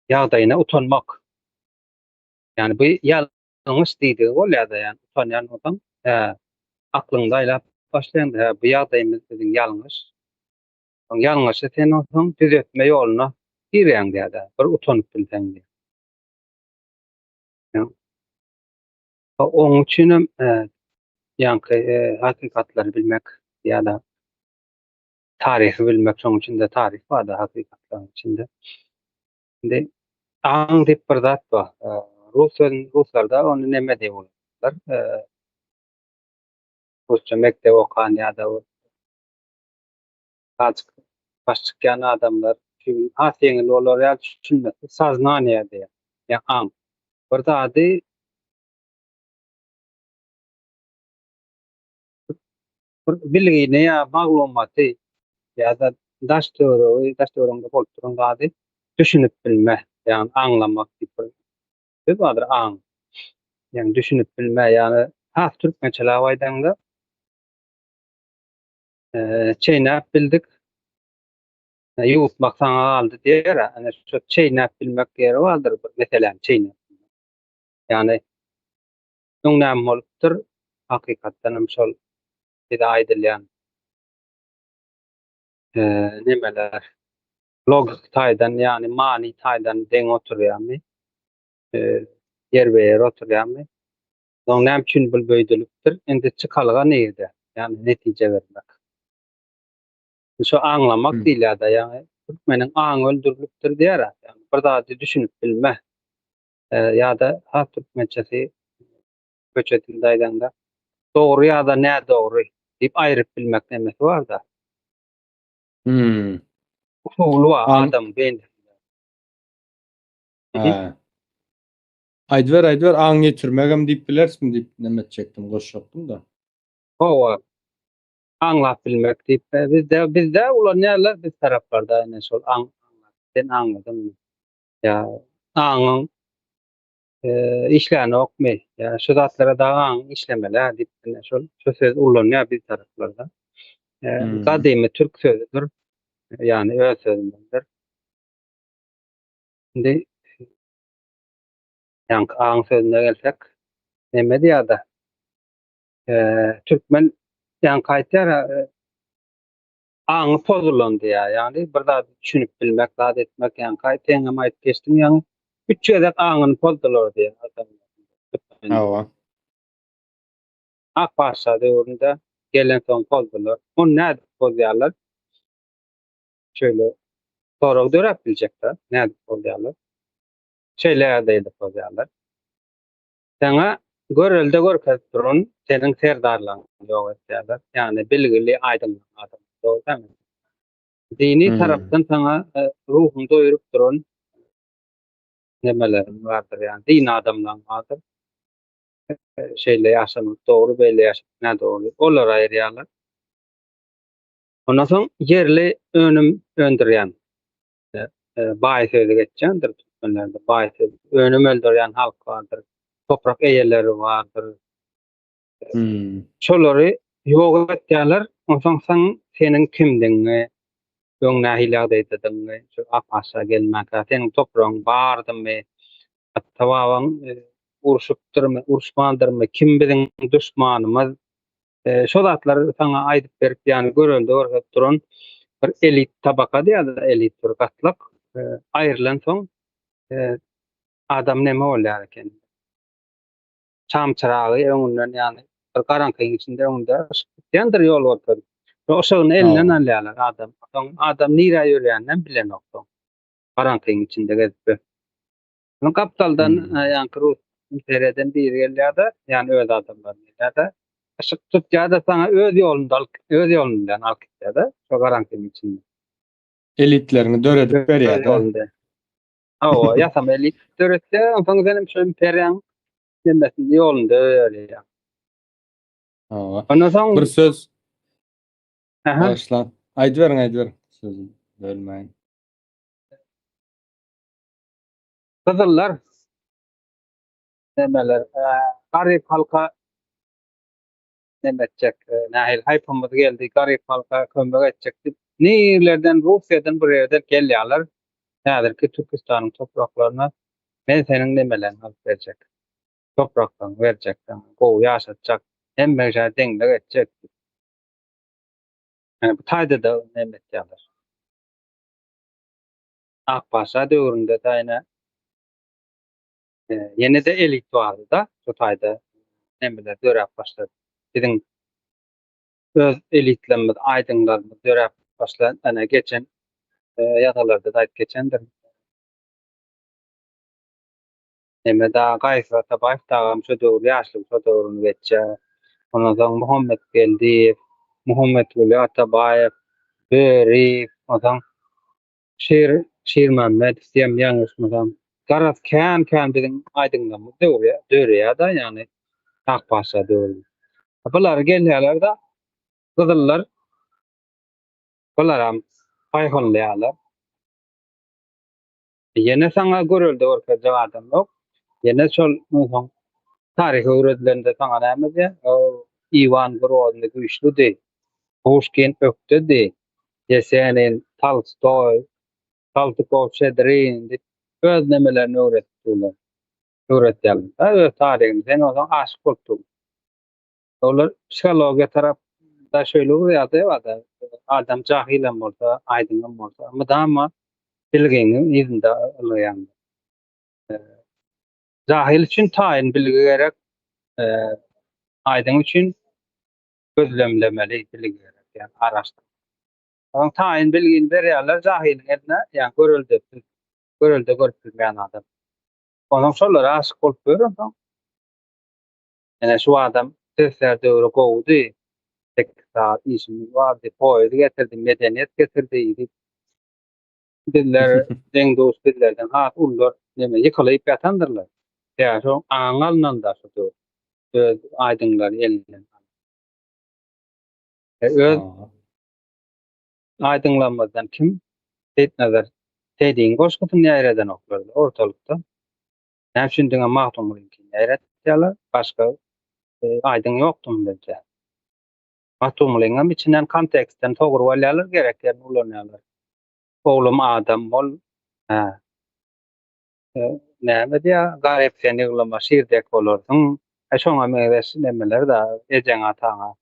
ýagdaýyna utanmak. Ýagny bu ýalňyş diýdigi bolýar-da, ýagny utanýan bolsaň, hä, aklyňda aýlap başlaýaň-da, hä, bu ýagdaýymyz biziň ýalňyş. Soň ýalňyşy sen bolsaň düzetme ýoluna girýäň diýýär-de, bir utanyp bilseň diýýär. Onuň üçinem ýaňky hakykatlary bilmek ýa-da taryhy bilmek, şonuň üçin-de taryh bar-da hakykatlaryň içinde. Indi aň diýip bir zat bar. Rus sözüni ruslarda ony neme diýip ulanýarlar? Rusça mekdep okan ýa-da azajyk baş çykýan adamlar üçin has ýeňil bolar ýaly düşünmesi soznaniýe diýýär. Ýa aň. Bir zady bir bilgini ýa maglumaty ýa-da daş-töweregi, daş-töweregiňde bolup duran zady düşünip bilme, ýagny aňlamak diýip bir söz bardyr, aň. Ýagny düşünip bilme, ýagny has türkmençeläp aýdaňda, Çeýnäp bildik. Ýuwutmak saňa galdy diýer. Ana şu çeýnäp bilmek ýeri bardyr bir meseläni çeýnäp bilmek. Ýagny öň näme bolupdyr? Hakykatdan hem şol bize aýdylýan nemeler logik taýdan ýagny many taýdan deň oturýarmy? Ýerbe-ýer oturýarmy? Soň näme üçin bul beýdilipdir? Indi çykalga nirde? Ýagny netije bermek. Şu aňlamak diýilýär-de, ýagny türkmeniň aňy öldürilipdir diýer-ä. Ýagny bir zady düşünip bilme. Ýa-da has türkmençesi köçe dilinde aýdaňda, dogry ýa-da nädogry. Diýip aýryp bilmek nemesi bar-da. Hmm. Usuly bar Aň- adamyň beýnisinde. Hä. Aýdyber, aýdyber, aň ýetirmegem diýip bilerismi diýip neme etjekdim, goşjakdym-da. Hawa. Aňlap bilmek diýip, bizde bizde ulanýarlar biz taraplarda ine şol aň sen aňladyňmy? Ýa aňyň işlänokmy? Ýa şu zatlara dagy aňyň işlemeli-ä diýip ine şol şu söz ulanýar biz taraplarda. Gadymy türk sözüdir. Ýagny öz sözümizdir. Indi ýaňky aň sözüne gelsek, neme diýýär-de? Türkmen ýaňky aýtýar, aňy pozulan diýýär. Ýagny bir zady düşünip bilmek, zat etmek ýaňky seňem aýdyp geçdiň ýaňy. Üç gezek aňyny pozdular diýýär adamlar. Hawa. Ak patyşa döwründe gelensoň pozdular. Ony nädip pozýarlar? Şeýle sorag döräp biljek-de, nädip pozýarlar? Şeýle ýagdaýda pozýarlar. Saňa görelde görkezip duran seniň serdarlaryňy ýok etýärler. Ýagny bilgili, aýdyň adam. Dogry dälmi? Dini tarapdan saňa ruhuňy doýuryp duran nemeleriň bardyr, ýagny din adamlaryň bardyr. Şeýle ýaşamak dogry, beýle ýaşamak nädogry. Olary aýyrýarlar. Ondan soň ýerli önüm öndürýän baý sözi geçýändir türkmenlerde baý sözi. Önüm öndürýän halk bardyr. Toprak eýeleri bardyr. Hmm. Şolary ýok etýärler. Onsoň sen seniň kimdigiňi, öň nähili ýagdaýdadygyňy, şu ak patyşa gelmänkä seniň topragyň bardymy, ata-babaň urşupdyrmy, uruşmandyrmy, kim biziň duşmanymyz, Şo zatlary saňa aýdyp berip, ýagny görelde görkezip duran bir elit tabaka diýýärler, elit bir gatlak aýrylansoň adam neme bolýar eken? Şam çyragy öňünden, ýagny bir garaňkyň içinde öňünde yşyk tutýandyr ýol görkezip. Şo yşygyny elinden alýarlar adam. Soň adam nirä ýörýäninem bilenok soň. Garaňkyň içinde gezip. Munuň gapdaldan ýaňky rus imperiýadan biri gelýär-de, ýagny öz adamlary gelýär-de, yşyk tutýar-da saňa öz ýolunda alyp, öz ýoluny bilen alyp gitýär-de, şo garaňkynyň içinde. Elitleriňi döredip berýär-de. Hawa, ýasama elit döretýär, onsoň senem şo imperiýaň nemesinde ýolunda ýörýäň. Hawa. Ondan soň bir söz Aha. Bagyşlaň. Aýdyberiň, aýdyberiň. Sözü bölmäýin. Gyzyllar nemeler garyp halka neme etjek nähili haýpymyz geldi garyp halka kömek etjek diýip nirlerden Russiýadan bir ýerden gelýärler häzirki Türküstanyň topraklaryna men seniň nemeleriňi alyp berjek topraklaryňy berjek saňa gowy ýaşatjak hemmeşä deňlik etjek diýip bu taýda-da neme etýärler. Ak patyşa döwründe-de ine ýene-de elit bardy-da, şu taýda nemeler döräp başlady. Biziň öz elitlerimiz, aýdyňlarymyz döräp başlady. Ine geçen ýazgylarda-da aýdyp geçendir. Neme dagy Gaýyp Atabaýew dagam şo döwür ýaşlygy şo döwrüni geçýär. Ondan soň Muhammet Geldiýew, Muhammetguly Atabaýew, Böriýew, onsoň Şir Şirmämmedow diýem ýalňyşmasam. Garaz kän kän biziň aýdyňlygymyz döwrýär, döreýär-de, ýagny Ak patyşa döwründe. Bular gelýärler-de, gyzyllar bularam paýhynlaýarlar. Ýene saňa görelde görkezjek adam ýok. Ýene şol onsoň taryh öwredilende saňa näme diýýär? Iwan Grozny güýçlüdi, Puşkin ökdedi, Ýesenin, Tolstoý, Saltykow-Şedrin diýip öz nemelerini öwredip durlar. Öwretýärler. Öz taryhyny. Sen onsoň aşyk bolup dur. Olar psihologiýa tarapda şeýle bir ýagdaý bar-da, adam jahylam bolsa, aýdyňam bolsa, mydama bilgiňiň yzynda ylgaýandyr. Jahyl üçin taýyn bilgi gerek, aýdyň üçin gözlemlemeli bilgi gerek, ýagny araşdyrmaly. Onuň taýyn bilgini berýärler jahylyň eline, ýagny göreldesiz, görelde görüp bilmeýän adam. Onuň şolara aşyk bolup ýör onsoň. Ene şu adam SSR döwri gowudy. 8 sagat işimiz bardy, poýez getirdi, medeniýet getirdi diýip. Bizler deň-duş bizlerden has ulular neme ýykylyp ýatandyrlar. Ýa şo aň alnanda şu döwür. Öz aýdyňlary elinden. E, öz aýdyňlamazdan kim Seýitnazar Seýdiň goşgusyny ýaýradanoklar ortalykda. Näme üçin diňe Magtymgulyňkyny ýaýratýarlar? Başga e, aýdyň ýokdumy bizde? Magtymgulyňam içinden kontekstden sogrup alýarlar, gerek ýerini ulanýarlar. Oglum adam bol. Hä. E, näme diýýär? Garyp sen ýyglama, şir dek bolarsyň. E, şoňa meňzeş nemeler da ejeň ataňa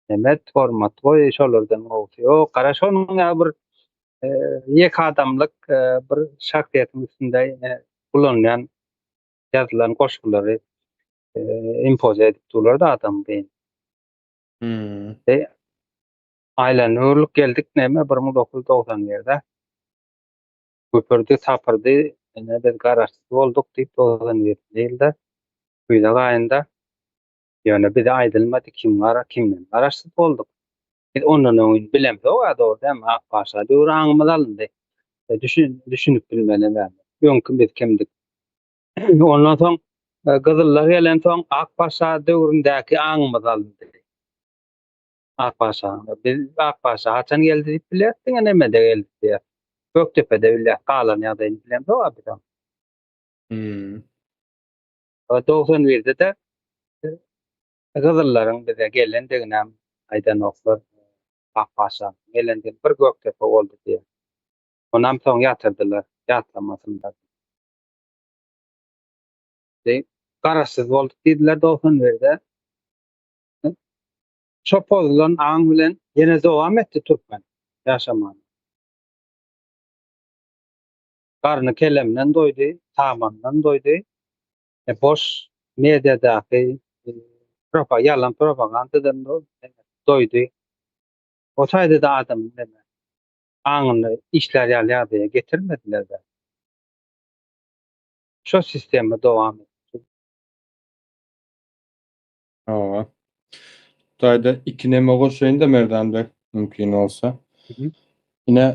nemet, hormat goý, şolardan gowusy ýok. Gara şonuň ýaly bir e, ýeke adamlyk e, bir şahsyýetiň üstünde e, ulanylýan ýazylan goşgulary e, impoze edip durlar da adam beýin. E, aýlanyp öwrülip geldik näme 1991-de. Güpürdi, sapyrdy, ine biz garaşsyz bolduk diýip 91-nji ýylda güýzek aýynda. Ýöne bize aýdylmady kim gara, kimden garaşsyz bolduk. Biz ondan öň bilemzok-a dogry dälmi, Ak paşa döwri aňymyz alyndy. E, düşün, düşünip bilmeli näme. Öňki biz kimdik. Ondan soň e, gyzyllar gelensoň Ak paşa döwründäki aňymyz alyndy. Ak paşa. Biz Ak paşa haçan geldi diýip bilýäris, diňe nemede geldi diýýär. Gökdepede bilýäris, galan ýagdaýyny bilemzok-a biz. Hmm. 91-de-de e, gyzyllaryň bize gelendiginem aýdanoklar. Ak paşanyň gelendigini bir Gökdepe boldy diýýär. Onam soň ýatyrdylar, ýatlamasynlar. Diýip, garaşsyz bolduk diýdiler 91-de. Şo pozulan aň bilen ýene dowam etdi türkmen ýaşamany. Garny kelemden doýdy, samandan doýdy. E, boş mediadaky e, propa, ýalan propagandadan doýdy. O taýda-da adamyň neme aňyny işlär ýaly ýagdaýa getirmediler-de. Şo sistema dowam etdi. Hawa. Taýda iki neme goşaýyn-da Merdan beg, mümkin bolsa. Ine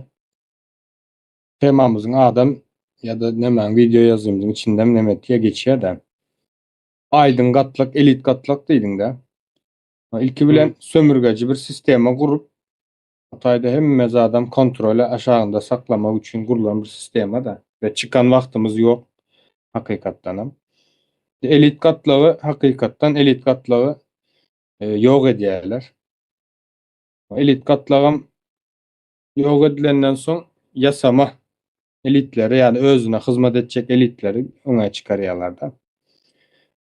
temamyzyň adam ýa-da nemäň wideo ýazgymyzyň içindem neme etýär geçýär-de. Aýdyň gatlak, elit gatlak diýdiň-de. Ilki bilen sömürgeji bir sistema gurup, Hytaýda hemme zadam kontroly aşagynda saklamak üçin gurlan bir sistema-da we çykan wagtymyz ýok hakykatdanam. Elit gatlagy hakykatdan elit gatlagy e, ýok edýärler. Elit gatlagam ýok edilenden soň ýasama elitleri, ýagny özüne hyzmat etjek elitleri öňe çykarýarlar-da.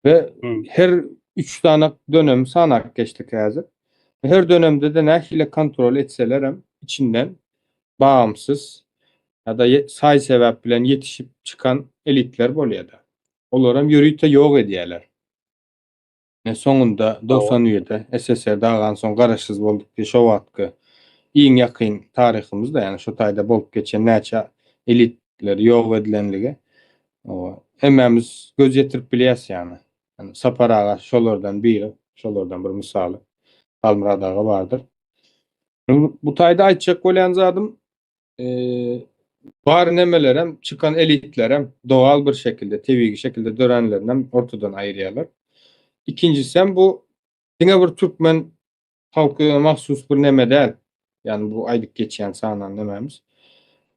We her üç sany dönem sanap geçdik häzir. Her dönemde-de nähili kontrol etselerem içinden bagymsyz ýa-da saý-sebäp bilen ýetişip çykan elitler bolýar-da. Olaram ýörite ýok edýärler. Ne soňunda 91-de SSR dagansoň garaşsyz bolduk diýip şo wagtky iň ýakyn taryhymyzda ýagny şo taýda bolup geçen näçe elitler ýok edilenligi hemmämiz göz ýetirip bilýäs ýagny. Ýani Sapar aga şolardan biri, şolardan bir mysaly. Halmyrat aga bardyr. Bu taýda aýtjak bolýan zadym bar nemelerem, çykan elitlerem dogal bir şekilde, tebigy şekilde döränlerinem ortadan aýyrýarlar. Ikinjisem bu diňe bir türkmen halkyna mahsus bir neme däl. Ýagny bu aýdyp geçýän sanan nemämiz.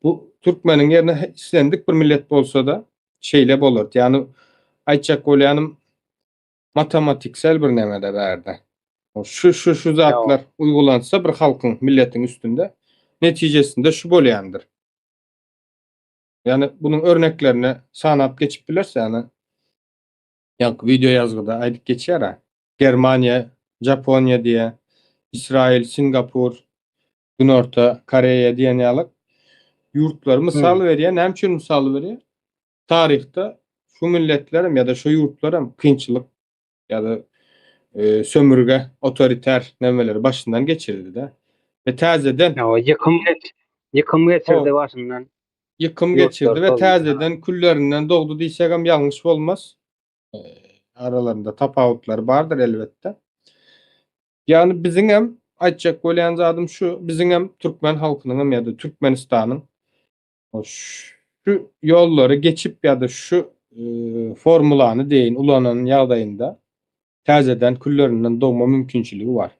Bu türkmeniň ýerine islendik bir millet bolsa-da şeýle bolardy. Ýagny aýtjak bolýanym matematiksel bir neme-de bärde. Şu şu şu zatlar uygulansa bir halkyň, milletiň üstünde netijesinde şu bolýandyr. Ýagny bunuň örneklerini sanap geçip bileris ýagny. Ýaňky wideo ýazgyda aýdyp geçýär-ä. Germaniýa, Japoniýa diýýär, Israil, Singapur, Günorta Koreýa diýen ýaly ýurtlary mysal berýär. Näme üçin mysal berýär? Taryhda şu milletlerem ýa-da şu ýurtlaram kynçylyk ýa-da e, sömürge, otoriter nämeleri başyndan geçirdi-de. Ve täzeden ýykym ýykym geçirdi başyndan. Ýykym geçirdi we täzeden küllerinden dogdy diýsegem ýalňyş bolmaz. E, aralarynda tapawutlar bardyr elbetde. Ýagny biziň hem. aýtjak bolýan zadym şu, biziňem türkmen halkynyňam ýa-da Türkmenistanyň şu ýollary geçip ýa-da şu formulany deýin ulanan ýagdaýynda täzeden küllerinden dogma mümkinçiligi bar.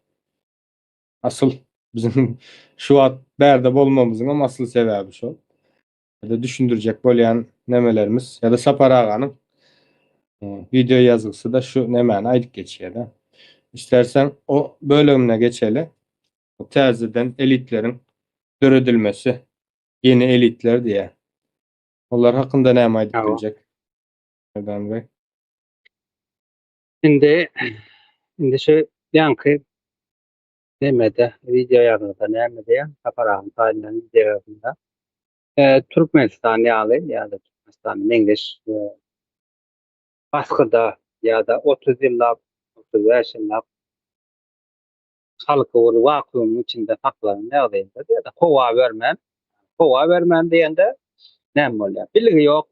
Asyl biziň şu wagt bärde bolmamyzyňam asyl sebäbi şol. Ýa-da düşündirjek bolýan nemelerimiz ýa-da Sapar aganyň wideo ýazgysy-da şu nemäni aýdyp geçýär-de. Isterseň o bölegine geçeli. Täzeden elitleriň döredilmesi, ýeni elitler diýýär. Olar hakynda näme aýdyp biljek? Merdan bey. Indi indi şu ýaňky nemede wideo ýazgyda näme diýýär? Sapar aganyň taýynlan wideo ýazgysynda Türkmenistan ýaly ýa-da Türkmenistana meňzeş basgyda ýa-da 30 ýyllap, 35 ýyllap halky bir wakuumyň içinde saklanan ýagdaýynda ýa-da howa bermän, howa bermän diýende näme bolýar? Bilgi ýok.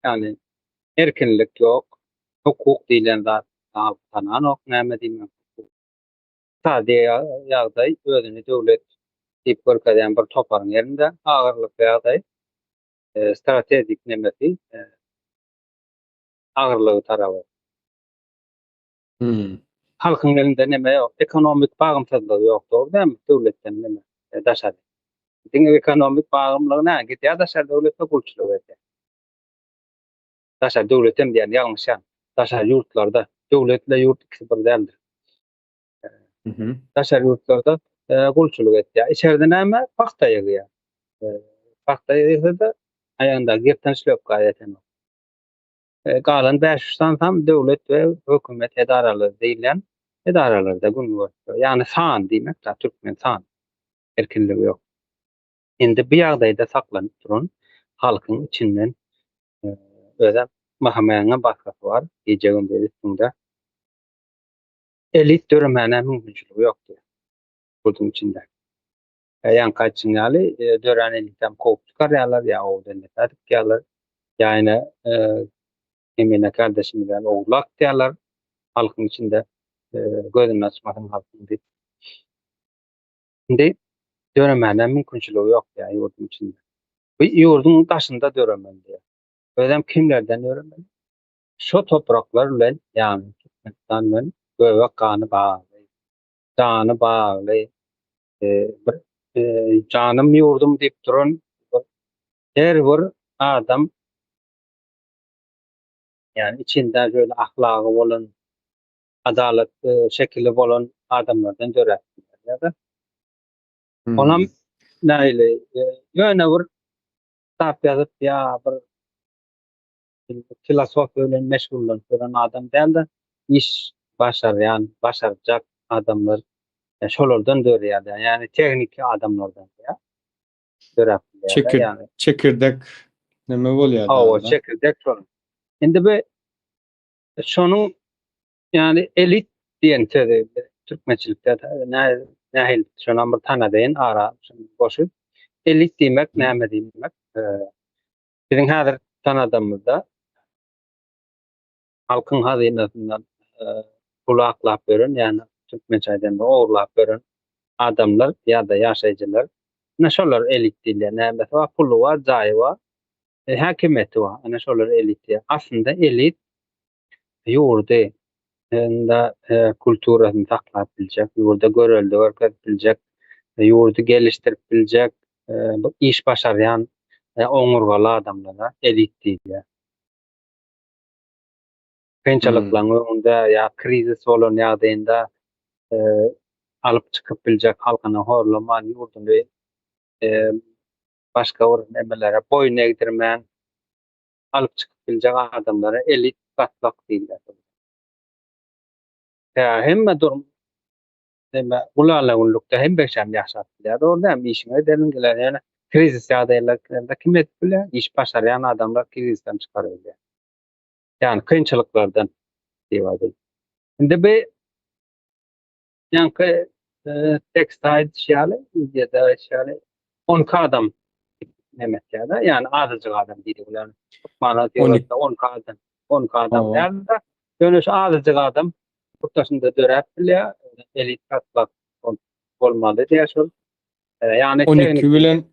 Ýagny erkinlik ýok. Hukuk diýlen zat halk tananok näme diýmek. Ykdysady ýagdaý özüni döwlet diýip görkezýän bir toparyň elinde agyrlykly ýagdaý. Strategik nemesi agyrlygy taraby. Halkyň elinde neme ýok, ekonomik bagymsyzlygy ýok, dogry dälmi? Döwletden neme daşary. Diňe ekonomik bagymlygy nä, gidýär daşary döwletde gulçulyk edýär. Daşary döwletem diýýän, ýalňyşýan. Daşary ýurtlarda, döwletle ýurt ikisi bir däldir. Daşary ýurtlarda gulçulyk etýär. Içerde näme? Pagta ýygýar. Pagta ýygsa-da aýagyndaky ýyrtan şlöpka ýetenok. Galan 500 sansam döwlet we hökümet edaralary diýilýän edaralarda gün görüp. Ýagny san diýmek da türkmen san. Erkinligi ýok. Indi bu ýagdaýda saklanyp duran halkyň içinden özem MHM-niň baskysy bar, gije-gündiz üstüňde. Elit döremäne mümkinçiligi ýok diýýär. Ýurduň içinde. Ýaňky aýtşyň ýaly, dörän elitem kowup çykarýarlar, ýa owdan depe dikýärler, ýa ýene Emine kardeşimiz ýaly ogurlap akdýarlar halkyň içinde gözüni açmasyn halkyň diýip. Indi döremäne mümkinçiligi ýok diýýär ýurduň içinde. Bu ýurduň daşynda döremeli diýýär. Özem kimlerden döremeli? Şo topraklar bilen, ýagny Türkmenistan bilen göbek gany bagly, jany bagly, bir janym ýurdum diýip duran her bir adam ýagny içinde şöyle ahlagy bolan, adalat şekili bolan adamlardan döräp bilýär. Onam nähili ýöne bir kitap ýazyp ýa bir filosofiýa bilen meşgullanyp ýören adam däl-de, iş başarýan, başarjak adamlar şolardan döreýär. Ýagny tehniki adamlardan döräp bilýär. Ýagny çekirdek näme bolýar? Hawa, çekirdek şol. Indi bu şonuň ýagny elit diýen sözi türkmençilikde nähili şonam bir tanadaýyn ara goşup. Elit diýmek näme diýmek? Biziň häzir tanadamyzda halkyň hazynasyndan pul aklap ýören, ýagny türkmençe aýdanda ogurlap ýören adamlar ýa-da ýaşaýjylar, ine şolar elit diýilýär. Nämesi bar? Puly bar, jaýy bar, häkimiýeti bar. Ine şolar elit diýýär. Aslynda elit ýurdy da kulturasyny saklap biljek, ýurda görelde görkezip biljek, ýurdy gelişdirip biljek, bu iş başarýan oňurgaly adamlara elit diýilýär. Kynçylyklaryň öňünde ýa krizis bolan ýagdaýynda alyp çykyp biljek, halkyny horlaman, ýurduny başga bir nemelere boýun egdirmän alyp çykyp biljek adamlara elit gatlak diýilýär. Hemme durum Neme gulala-gullukda hem beşem ýaşap bilýär. Dogry dälmi? Işiňe edeniň geler. Ýöne krizis ýagdaýlarda kim edip bilýär? Iş başarýan adamlar krizisden çykaryp bilýär. Ýagny kynçylyklardan diýip aýdaýyn. Indi bu ýaňky tekstde aýdyşy ýaly, wideoda aýdyşy ýaly 12 adam neme etýär-de, ýagny azajyk adam diýdik ular. Hökmany suratda 12 adam, 12 adam däl-de, ýöne şu azajyk adam Ýurt daşynda döräp bilýär, elit gatlak. bolmaly diýýär şol. Ýagny 12 bilen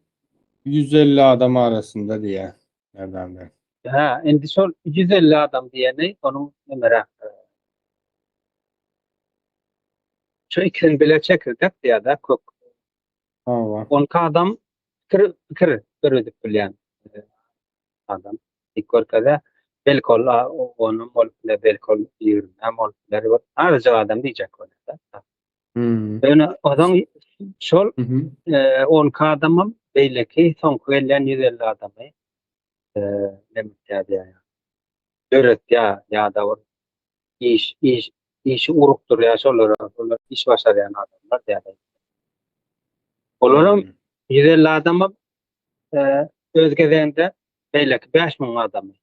150 adam arasynda diýýär. Merdan beg. Hä, indi şol 150 adam diýeni onuň nemeräk. Şu ikisini bile çekirdek diýýär-de kök. Hawa. 12 adam pikir pikir döredip bilýän adam. Dik görkezýär. Belki ol onam bolup biler, belki ol ýigrimem bolup biler. Azajyk adam diýjek bolýar-da. Ýöne ozaň şol 12 adamam beýleki soňky gelýän 150 adamy näme diýýär. Döretýär ýa-da bir iş iş işi urukdyrýar şolara, olar iş başarýan adamlar diýýär. Olaram 150 adamam öz gezeginde beýleki 5000 adamy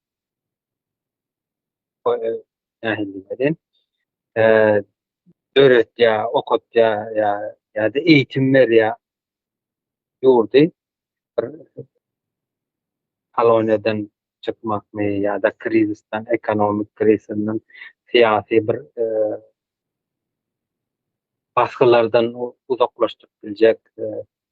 nähili diýen döretýär, okatýar ýa ýa-da eýitim berýär ýurdy bir koloniýadan çykmakmy ýa-da krizisden, ekonomik krizisinden, syýasy bir basgylardan uzaklaşdyryp biljek,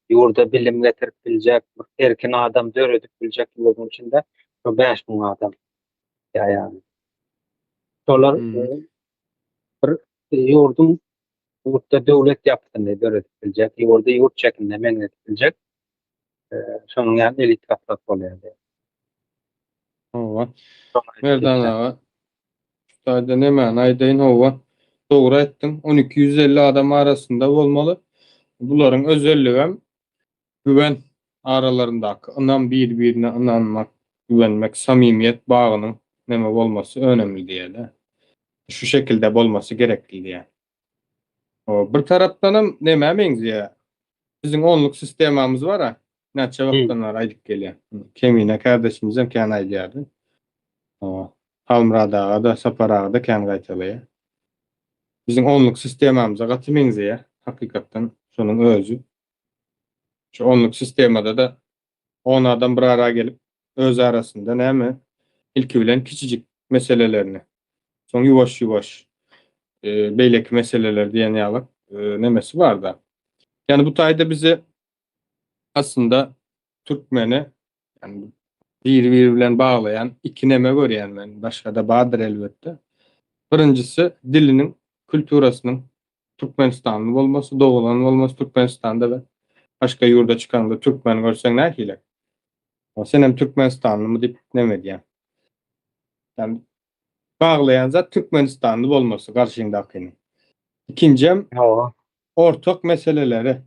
ýurda bilim getirip biljek, bir erkin adam döredip biljek ýurduň içinde şu 5000 adam ýa ýagny. Şolar bir ýurduň ýurtda döwlet ýapysyny döredip biljek, ýurdy ýurt şeklinde meňzedip biljek şonuň ýaly elit gatlak bolýar. Hawa. Merdan aga, şu taýda nämäni aýdaýyn, hawa, dogry aýtdyň. 1250 adam arasynda bolmaly. Bularyň özelligem güwen aralaryndaky ynam, bir-birine ynanmak, güwenmek, samimiýet bagynyň neme bolmasy önemli diýýär-de. Şu şekilde bolmasy gerekli diýýär. Bir tarapdanam nämä meňzeýär? Biziň onluk sistemamyz bar-a, näçe wagtdan bäri aýdyp gelýän. Kemine kärdeşimizem kän aýdýardy. Halmyrat aga-da, Sapar aga-da kän gaýtalaýar. Biziň onluk sistemamyza gaty meňzeýär, hakykatdan şonuň özi. Şu onluk sistemada-da on adam bir ara gelip, öz arasynda näme, ilki bilen kiçijik meselelerini, soň ýuwaş-ýuwaş beýleki meseleler diýen ýaly nemesi bar-da. Ýani bu taýda bizi aslynda türkmeni ýani biri-biri bilen baglaýan iki neme görýän men, başga-da bardyr elbetde. Birinjisi diliniň, kulturasynyň Türkmenistanly bolmasy, doglan bolmasy Türkmenistanda we başga ýurda çykaňda türkmen görseň nähili? Senem Türkmenistanlymy diýip neme edýäň? Ýani baglaýan zat Türkmenistanly bolmasy garşyňdakynyň. Ikinjem ortak meseleleri,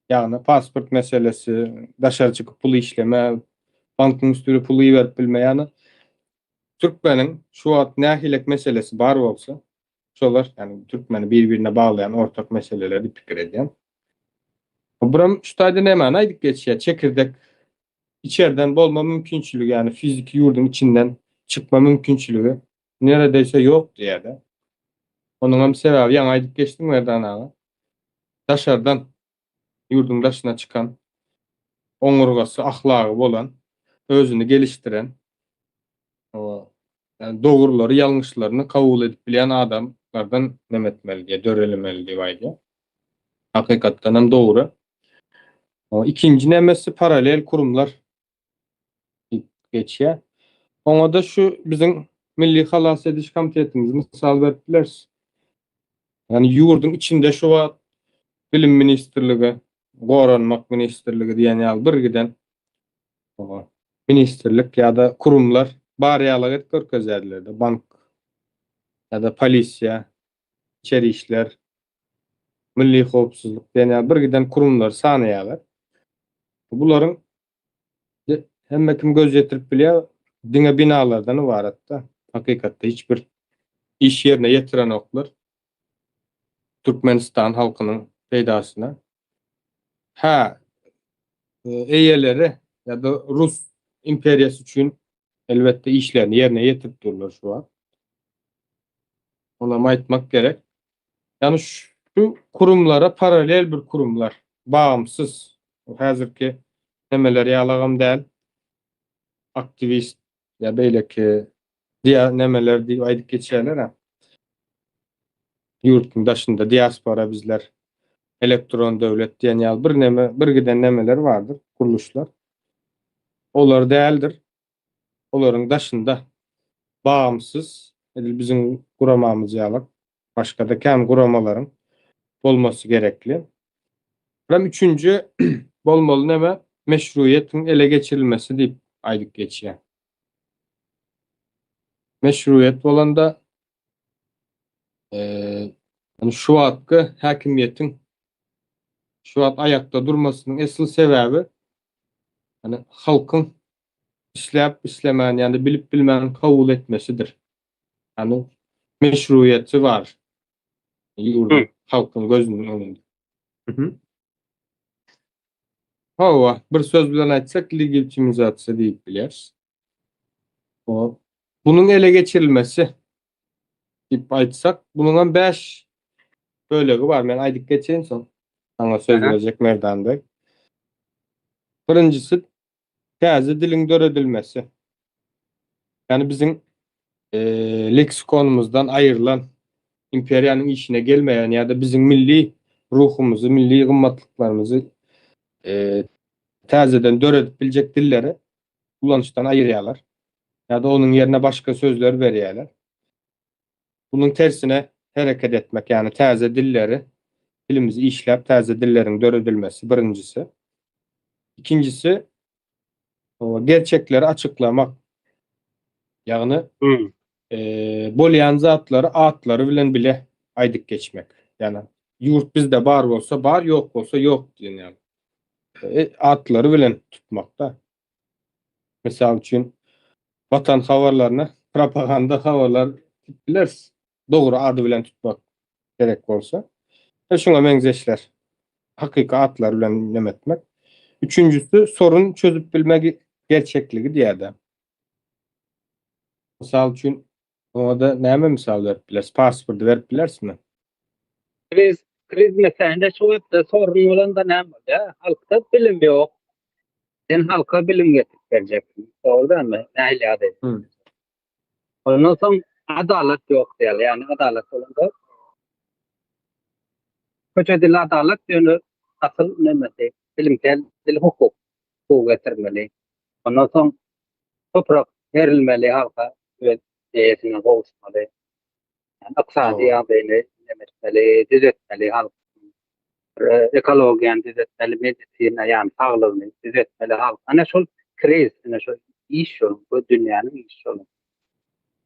ýagny pasport meselesi, daşary çykyp pul işleme, bankyň üstüne pul iberip bilme, ýagny türkmeniň şu wagt nähilek meselesi bar bolsa, Şolar, ýagny türkmeni bir-birine baglaýan ortak meseleler diýip pikir edýän. Buram şu taýda nämäni aýdyp geçýär? Çekirdek içerden bolma mümkinçiligi, ýagny fiziki ýurduň içinden çykma mümkinçiligi neredeýse ýok diýýär-de. Onuň hem sebäbi ýaňy aýdyp geçdiň Merdan aga. Daşardan, ýurduň daşyna çykan, oňurgasy, ahlagy bolan, özüni gelişdiren, ýagny dogrulary, ýalňyşlaryny kabul edip bilýän adamlardan neme etmeli diýýär, dörelemeli diýip aýdýar. Hakykatdan hem dogry. Ikinji nemesi paralel kurumlar diýip geçýär. Oňa-da şu biziň Milli halas ediş komitetimizi mysal berip bileris. Ýagny ýurduň içinde şu wagt Bilim ministrligi, Goranmak ministrligi diýen ýaly bir giden ministrlik ýa-da kurumlar bar ýalyk edip görkezýärler-de, bank ýa-da polisiýa, içeri işler, milli howpsuzlyk diýen ýaly bir giden kurumlary sanaýarlar. Bularyň hemme kim göz ýetirip bilýär, diňe binalardan ybarat-da. Hakykatda hiç bir iş ýerine ýetirenoklar. Türkmenistan halkynyň peýdasyna. Hä, eýeleri ýa-da Rus imperiýasy üçin elbetde işlerini ýerine ýetirip durlar şu wagt. Onam aýtmak gerek. Ýagny şu kurumlara paralel bir kurumlar, bagymsyz, häzirki nemeler ýalagam däl, aktiwist ýa beýleki diýa nemeler diýip aýdyp geçýärler-ä. Ýurduň daşynda diaspora bizler. Elektron döwlet diýen ýaly bir neme, bir giden nemeler bardyr, gurluşlar. Olar däldir. Olaryň daşynda bagymsyz, edil biziň guramamyz ýaly, başga-da kän guramalaryň bolmasy gerekli. Hem üçünji bolmaly neme, meşruýetiň ele geçirilmesi diýip aýdyp geçýär. Meşruýet bolanda Eee, şu wagtky häkimiýetiň şu wagt aýakda durmasynyň esl sebäbi hani halkyň isläp islemän ýa-da bilip bilmän kabul etmesidir. Yani meşruýeti bar. Ýurduň halkyň gözüniň öňünde. Mhm. Hawa, bir söz bilen aýtsak legitimizasiýa diýip bilýäris. O bunuň ele geçirilmesi diýip aýtsak, bunuň hem 5 bölegi bar. Men aýdyp geçeýin soň. Saňa söz berjek Merdan beg. Birinjisi täze diliň döredilmesi. Ýani biziň e, leksikonymyzdan aýrylan imperiýanyň işine gelmeýän ýa-da biziň milli ruhumyzy, milli gymmatlyklarymyzy e, täzeden döredip biljek dilleri ulanyşdan aýyrýarlar. Ýa-da onuň ýerine başga sözler berýärler. Bunuň tersine hereket etmek, ýagny täze dilleri dilimizi işläp täze dilleriň döredilmesi birinjisi. Ikinjisi gerçekleri açyklamak. Ýagny hmm. e, bolýan zatlary atlary bilen bile aýdyp geçmek. Ýagny ýurt bizde bar bolsa bar, ýok bolsa ýok diýen ýaly. E, atlary bilen tutmakda. Mysal üçin Watan habarlaryny propaganda habarlar bileris. Dogry ady bilen tutmak gerek bolsa. E şuňa meňzeşler. Hakyky atlar bilen neme etmek. Üçünjisi sorun çözüp bilmek gerçekligi diýýär. Mysal üçin oňa da näme mysal berip bileris? Pasporty berip bilerismi? Kriz, kriz meselende şu wagtda sorun bolanda näme bolýar? Halkda bilim ýok. Sen halka bilim getirip berjeksiň. Dogry dälmi? Nähili ýagdaý? Hmm. Ondan soň adalat ýok diýýär. Ýagny adalat bolanda köçe dili adalat ýöne asyl nemesi bilimsel dil hukuk hukuk getirmeli. Ondan soň toprak berilmeli halka öz eýesine gowuşmaly. Yani ykdysady ýagdaýyny etmeli, düzetmeli halk. Ekologiýany düzetmeli, medisina, ýagny saglygyny düzetmeli halk. Ana şol kriz, ana şol iş şol, bu dünýäniň işi şol.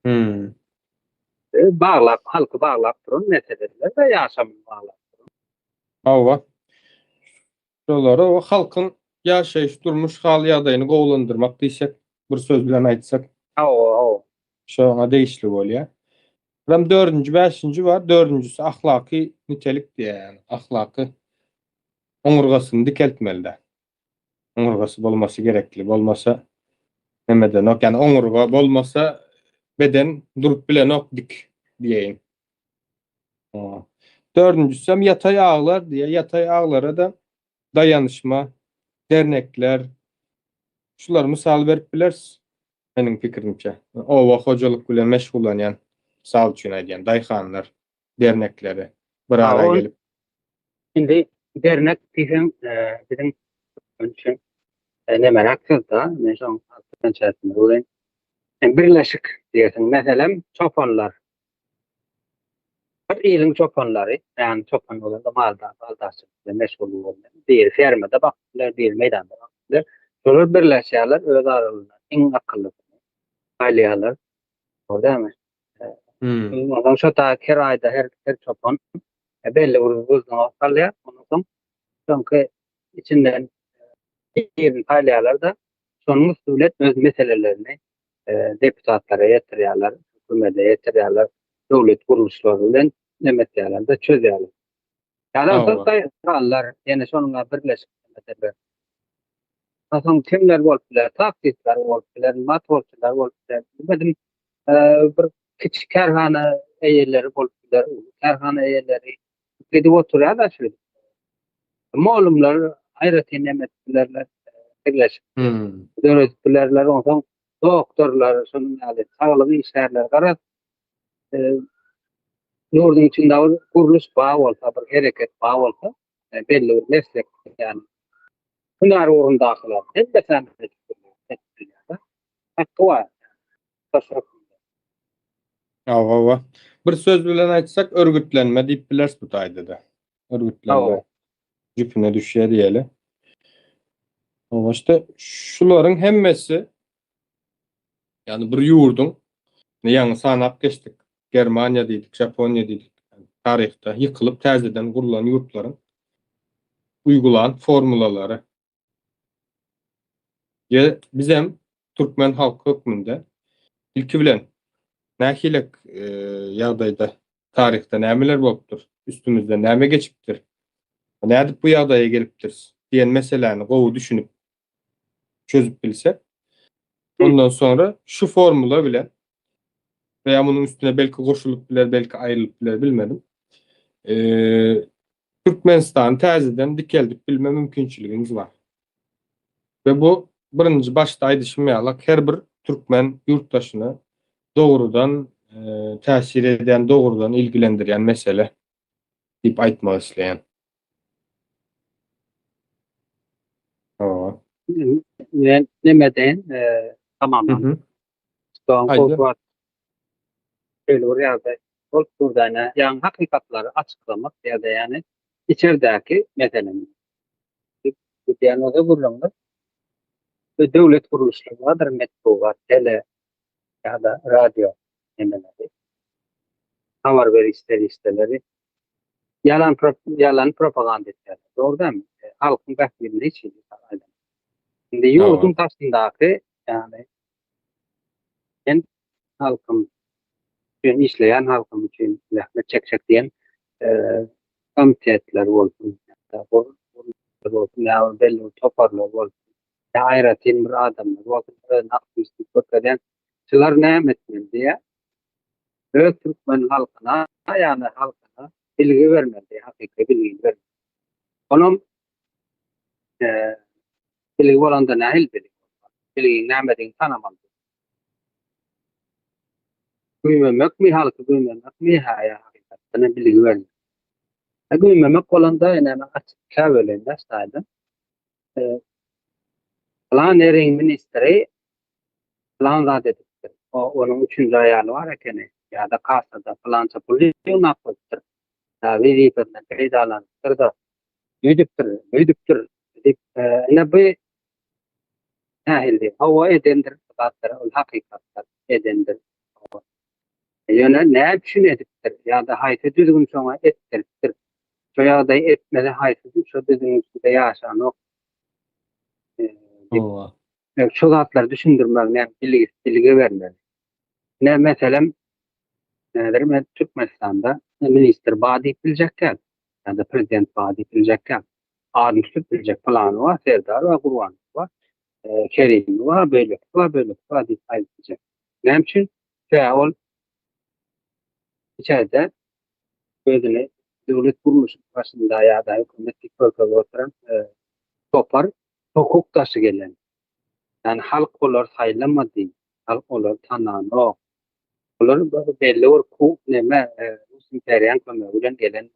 Hmm. Baglap, halky baglap duran meseleler de ýaşamyny baglap duran. Hawa. Şolary o halkyň ýaşaýyş durmuş hal ýagdaýyny gowulandyrmak diýsek, bir söz bilen aýtsak. Hawa, hawa. Şoňa degişli bolýar. Hem dördünji, bäşinji bar. Dördünjisi ahlaky nitelik diýýär, ýagny ahlaky oňurgasyny dikeltmeli-de. Oňurgasy bolmasy gerekli, bolmasa nemedenok, ýagny oňurga bolmasa beden durup bilenok dik diýeýin. Dördünjisi hem ýataý aglar diýýär. Ýataý aglara da daýanyşma, dernekler, şular mysal berip bileris. Meniň pikirimçe. Oba hojalyk bilen meşgullanýan, mysal üçin aýdýan, daýhanlar dernekleri bir ara gelip. Indi dernek diýseň, biziň üçin nemeräk söz-da, men şoň altynçasyny görýän. Birleşik diýersiň, meselem, çopanlar. Bir iliň çopanlary, ýagny çopan bolanda malda, maldarçylyk bilen meşgul bolýan. Biri fermada bakyp biler, biri meýdanda bakyp biler. Şolar birleşýärler, öz aralarynda iň akyllysyny saýlaýarlar. Dogry dälmi? Hmm. Ondan şo ta her aýda her her çopan belli bir wznos alýar. Ondan soň soňky içinden birini saýlaýarlar-da, şonuň üsti bilen öz meselelerini deputatlara ýetirýärler, hökümete ýetirýärler, döwlet gurluşlary bilen neme etýärler-de, çözýärler. Ýa-da daýhanlar ýene şonuň birleşip mesele. Onsoň kimler bolup biler? Taksistler bolup biler, motorçylar bolup biler. Bilmedim, bir kiçi kärhana eýeleri bolup biler, uly kärhana eýeleri gidip oturýar-da şeýdip. Mugallymlar aýratyn neme edip bilerler, birleşip Hmm. döredip bilerler. Onsoň doktorlar, şonuň ýaly saglyk işgärleri garaz ýurduň içinde bir gurluş bar bolsa, bir hereket bar bolsa. Belli bir meslek ýani hünär ugrundakylar hemmesem edip bilýär. Haky bar. Hawa. Bir söz bilen aýtsak, örgütlenme diýip bileris bu taýda-da. Örgütlenme. Jüpüne düşýär diýeli. Hawa, işte şularyň hemmesi ýagny bir ýurduň ýaňy sanap geçdik. Germaniýa diýdik, Ýaponiýa diýdik. Taryhda ýykylyp täzeden gurlan ýurtlaryň uýgulan formulalary. Ýe bizem türkmen halky hökmünde ilki bilen nähili ýagdaýda taryhda nämeler bolupdyr, üstümizden näme geçipdir, nädip bu ýagdaýa gelipdiris diýen meseläni gowy düşünip çözüp bilsek, ondan soňra şu formula bilen veya munuň üstüne belki goşulyp biler, belki aýrylyp biler bilmedim. Türkmenistany täzeden dikeldip bilme mümkinçiligimiz bar. We bu birinji başda aýdyşym ýaly her bir türkmen ýurtdaşyna dogrudan täsir edýän, dogrudan ilgilendirýän mesele diýip aýtmak isleýän. Hawa. Men neme deýin, tamamlan. Soň şeýle bir ýagdaý bolup durdy, ýagny ýaňy hakykatlary açyklamak ýa-da ýagny içerdäki meselem diýýän bolsa gürrüňdir. Döwlet gurluşlary bardyr, metbugat, tele ýa-da radio nemeleri, habar beriş serişdeleri ýalan ýalan propaganda etýärler. Dogry dälmi? Halkyň bähbidine hiç hili Indi ýurduň daşyndaky ýagny Men halkym üçin işleýän halkym üçin zähmet çekjek diýen komitetler bolsun, bolsun ýa belli bir toparlar bolsun, ýa aýratyn bir adamlar bolsun, özüni aktiwist diýip görkezýän şular näme etmeli diýýär. Öz türkmen halkyna, ýagny halkyna bilgi bermeli, hakyky bilgini bermeli. Onam bilgi bolanda nähili bilgi? Bilgiň nämedigini tanamaly. Güýmemekmi, halky güýmemekmi, hä, ýa hakykatdan hem bilgi bermek. Hä, güýmemek bolanda, ine, men açyk ikä böleýin-dä şu taýda. Pylan ýeriň ministri pylan zat edipdir. O, onuň üçünji aýaly bar ekeni, ýa-da kassada pylança pul ýygnap goýupdyr. Ýa wezipesinden peýdalanypdyr-da, öýdüpdir, öýdüpdir diýip, ine bu nähili? Hawa edendir bu zatlary, ol hakykatlar edendir. Hawa. Ýöne näme üçin edipdir ýa-da haýsy düzgün şoňa etdiripdir? Şo ýagdaýy etmese haýsy şo düzgüniň içinde ýaşanok diýip, Hawa. Şu zatlary düşündirmek näme bilgi bilgi bermeli. Ine meselem häzir men Türkmenistanda ministr bar diýip biljek däl. Ýa-da prezident bar diýip biljek däl. Adyny tutup biljek pylany bar, Serdar bar, Gurban bar, Kerimi bar, beýleki bar, beýleki bar diýip aýdyp biljek. Näme üçin? Sebäbi ol içerde özüni döwlet gurluşynyň başynda ýa-da hökümet diýip görkezip oturan topar hukuk daşy gelen. Ýagny halk olary saýlamady, halk olary tananok. Olar belli bir neme Rus imperiýanyň kömegi bilen gelen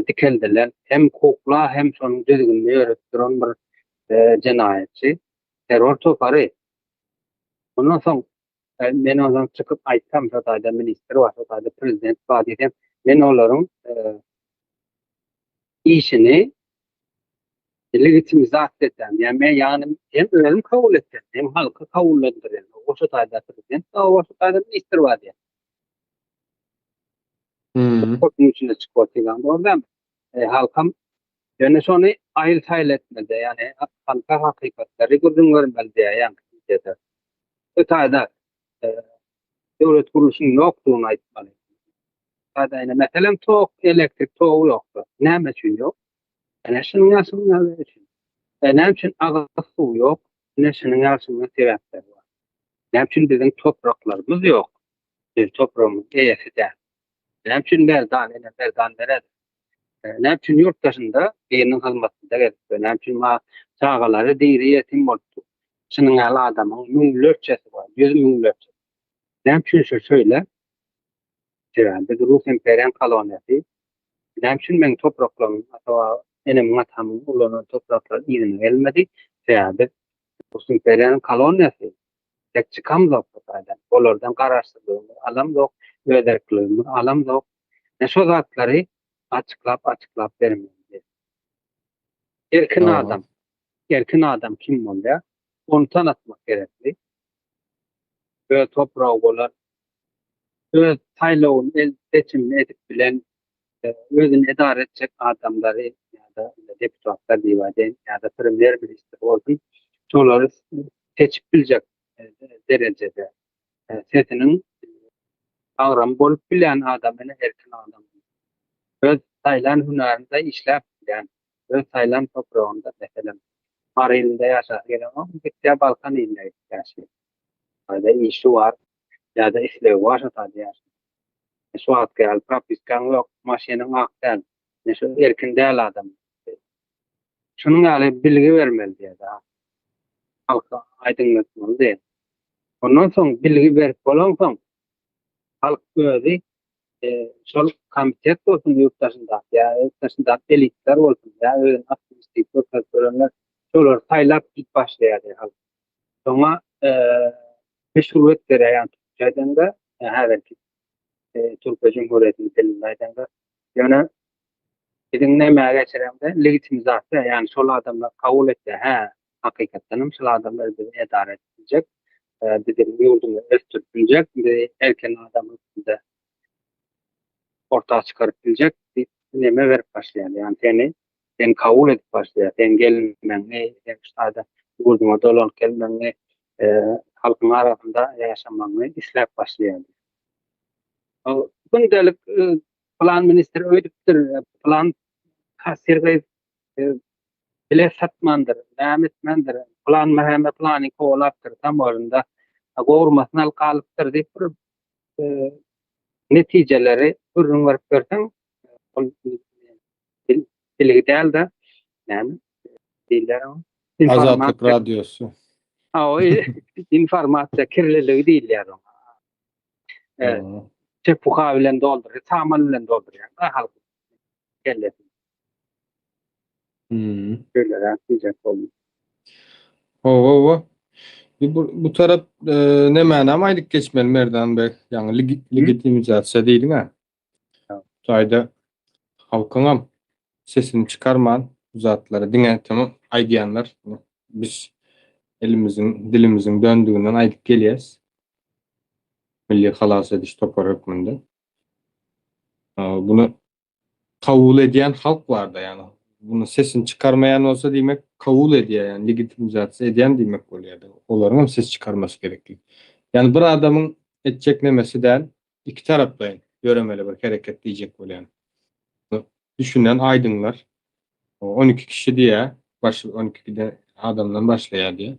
dikeldilen hem kukla hem şonuň düzgünini ýöredip duran bir jenaýatçy terror topary. Ondan soň men ondan çykyp aýtsam şo taýda ministr bar, şo taýda prezident bar diýsem, men olaryň işini legitimizasiýa etýän, ýa men ýagny hem özüm kabul etýän, hem halky kabullandyrýan. O şo taýda prezident bar, o şo taýda ministr bar diýýän. Köpüň içinde çykyp otyrgan dogry dälmi? Halkam ýöne şony aýyl-saýyl etmeli, ýagny halka hakykatlary gürrüň bermeli diýýär ýaňky wideoda. Bu taýda döwlet gurluşynyň ýokdugyny aýtmaly. Taýda ine meselem tok, elektrik togy ýokdur. Näme üçin ýok? Ine şunuň ýaly şunuň ýaly üçin. Näme üçin agyz suw ýok? Ine şunuň ýaly şunuň sebäpleri bar. Näme üçin biziň topraklarymyz ýok? Biz topragymyzyň eýesi däl. Näme üçin Merdan, ine Merdan Meret? Näme üçin ýurt daşynda biriniň hyzmatynda gezip, näme üçin ma çagalary diri ýetim bolupdy? Şunuň ýaly adamyň müňlerçesi bar, ýüz müňlerçesi. Näme üçin şu şeýle? Sebäbi biz Rus imperiýanyň koloniýasy. Näme üçin meň topraklarym ata-baba. Enemiň atamyň ulanan topraklary yzyna gelmedi. Sebäbi biz Rus imperiýanyň koloniýasy. Tek çykamzok bu taýdan. Olardan garaşsyzlygymyzy alamzok, öz erkligimizi alamzok. Ine şo zatlary açyklap-açyklap bermeli. Erkin adam, erkin adam kim bolýar? Ony tanatmak gerekli. Öz topragy bolan, öz saýlawyny, el seçimini edip bilen, özüni edara etjek adamlary ýa-da deputatlar diýip aýdaýyn, ýa-da premýer-ministr bolsun, şolary seçip biljek derejede sesiniň agramy bolup bilýän adam ine erkin adam. Öz saýlan hünärinde işläp bilýän, öz saýlan topragynda meselem Mary ilinde ýaşasy gelenok, gitýär Balkan iline gidip ýaşaýar. Ýa-da işi bar, ýa-da islegi bar şo taýda ýaşamak. Şu wagtky ýaly propiskaň ýok, maşynyň ak däl. Ine şu erkin däl adam. Şunuň ýaly bilgi bermeli diýýär. Halka aýdyňlatmaly diýýär. Ondan soň bilgi berip bolansoň halk özi şol komitet bolsun ýurt daşyndaky ýa ýurt daşyndaky elitler bolsun ýa özüni aktiwist diýip görkezip görenler şolary saýlap gidip başlaýar diýýär halk. Şoňa meşruýet berýär ýagny türkçe aýdanda häzirki Türkiýe Cumhuriyetiniň dilinde aýdanda ýöne biziň nämä geçiremde legitimizasiýa ýagny şol adamlar kabul etýär hä hakykatdan hem şol adamlar bizi edara edip biljek biziň ýurdumyzy ösdürip biljek bizi erkin adam hökmünde orta çykaryp biljek diýip neme berip başlaýar ýagny seni seni kabul edip başlaýar seň gelmegiňi sen şu taýda ýurduňa dolanyp gelmegiňi halkyň arasynda ýaşamagyňy isläp başlaýar. Gündelik plan ministr öýdüpdir, plan kassir gyz bilet satmandyr, näme etmändir, plan mäheme plany kowalapdyr, tamorynda gowurmasyny alyp galypdyr diýip bir netijeleri gürrüň berip berseň, ol bilgi däl-de, näme diýilýär oňa? Azatlyk radiosy. Hawa, informasiýa kirliligi diýilýär oňa. Çepuha bilen doldurýar, saman bilen doldurýar da halk kellesini. Hmm. Şeýleräk diýjek boldum. Hawa, hawa. Bu, bu tarap e, nämäni aýdyp geçmeli Merdan beg? Ýagny legitimizasiýa diýdiň ha. Taýda halkyňam sesini çykarman bu zatlary diňe tamam aýdýanlar biz elimiziň dilimiziň döndüginden aýdyp gelýäs. Milli halas ediş topary hökmünde. Bunu kabul edýän halk barda ýagny bunu sesini çykarmaýan bolsa diýmek kabul edýär ýagny legitimizasiýa edýän diýmek bolýar. Olaryň hem ses çykarmasy gerekli. Ýagny bir adamyň etjek nemesi däl, iki taraplaýyn ýöremeli bir hereket diýjek bolýan. Düşünen aýdyňlar 12 kişi diýýär, baş 12 giden adamdan başlaýar diýýär.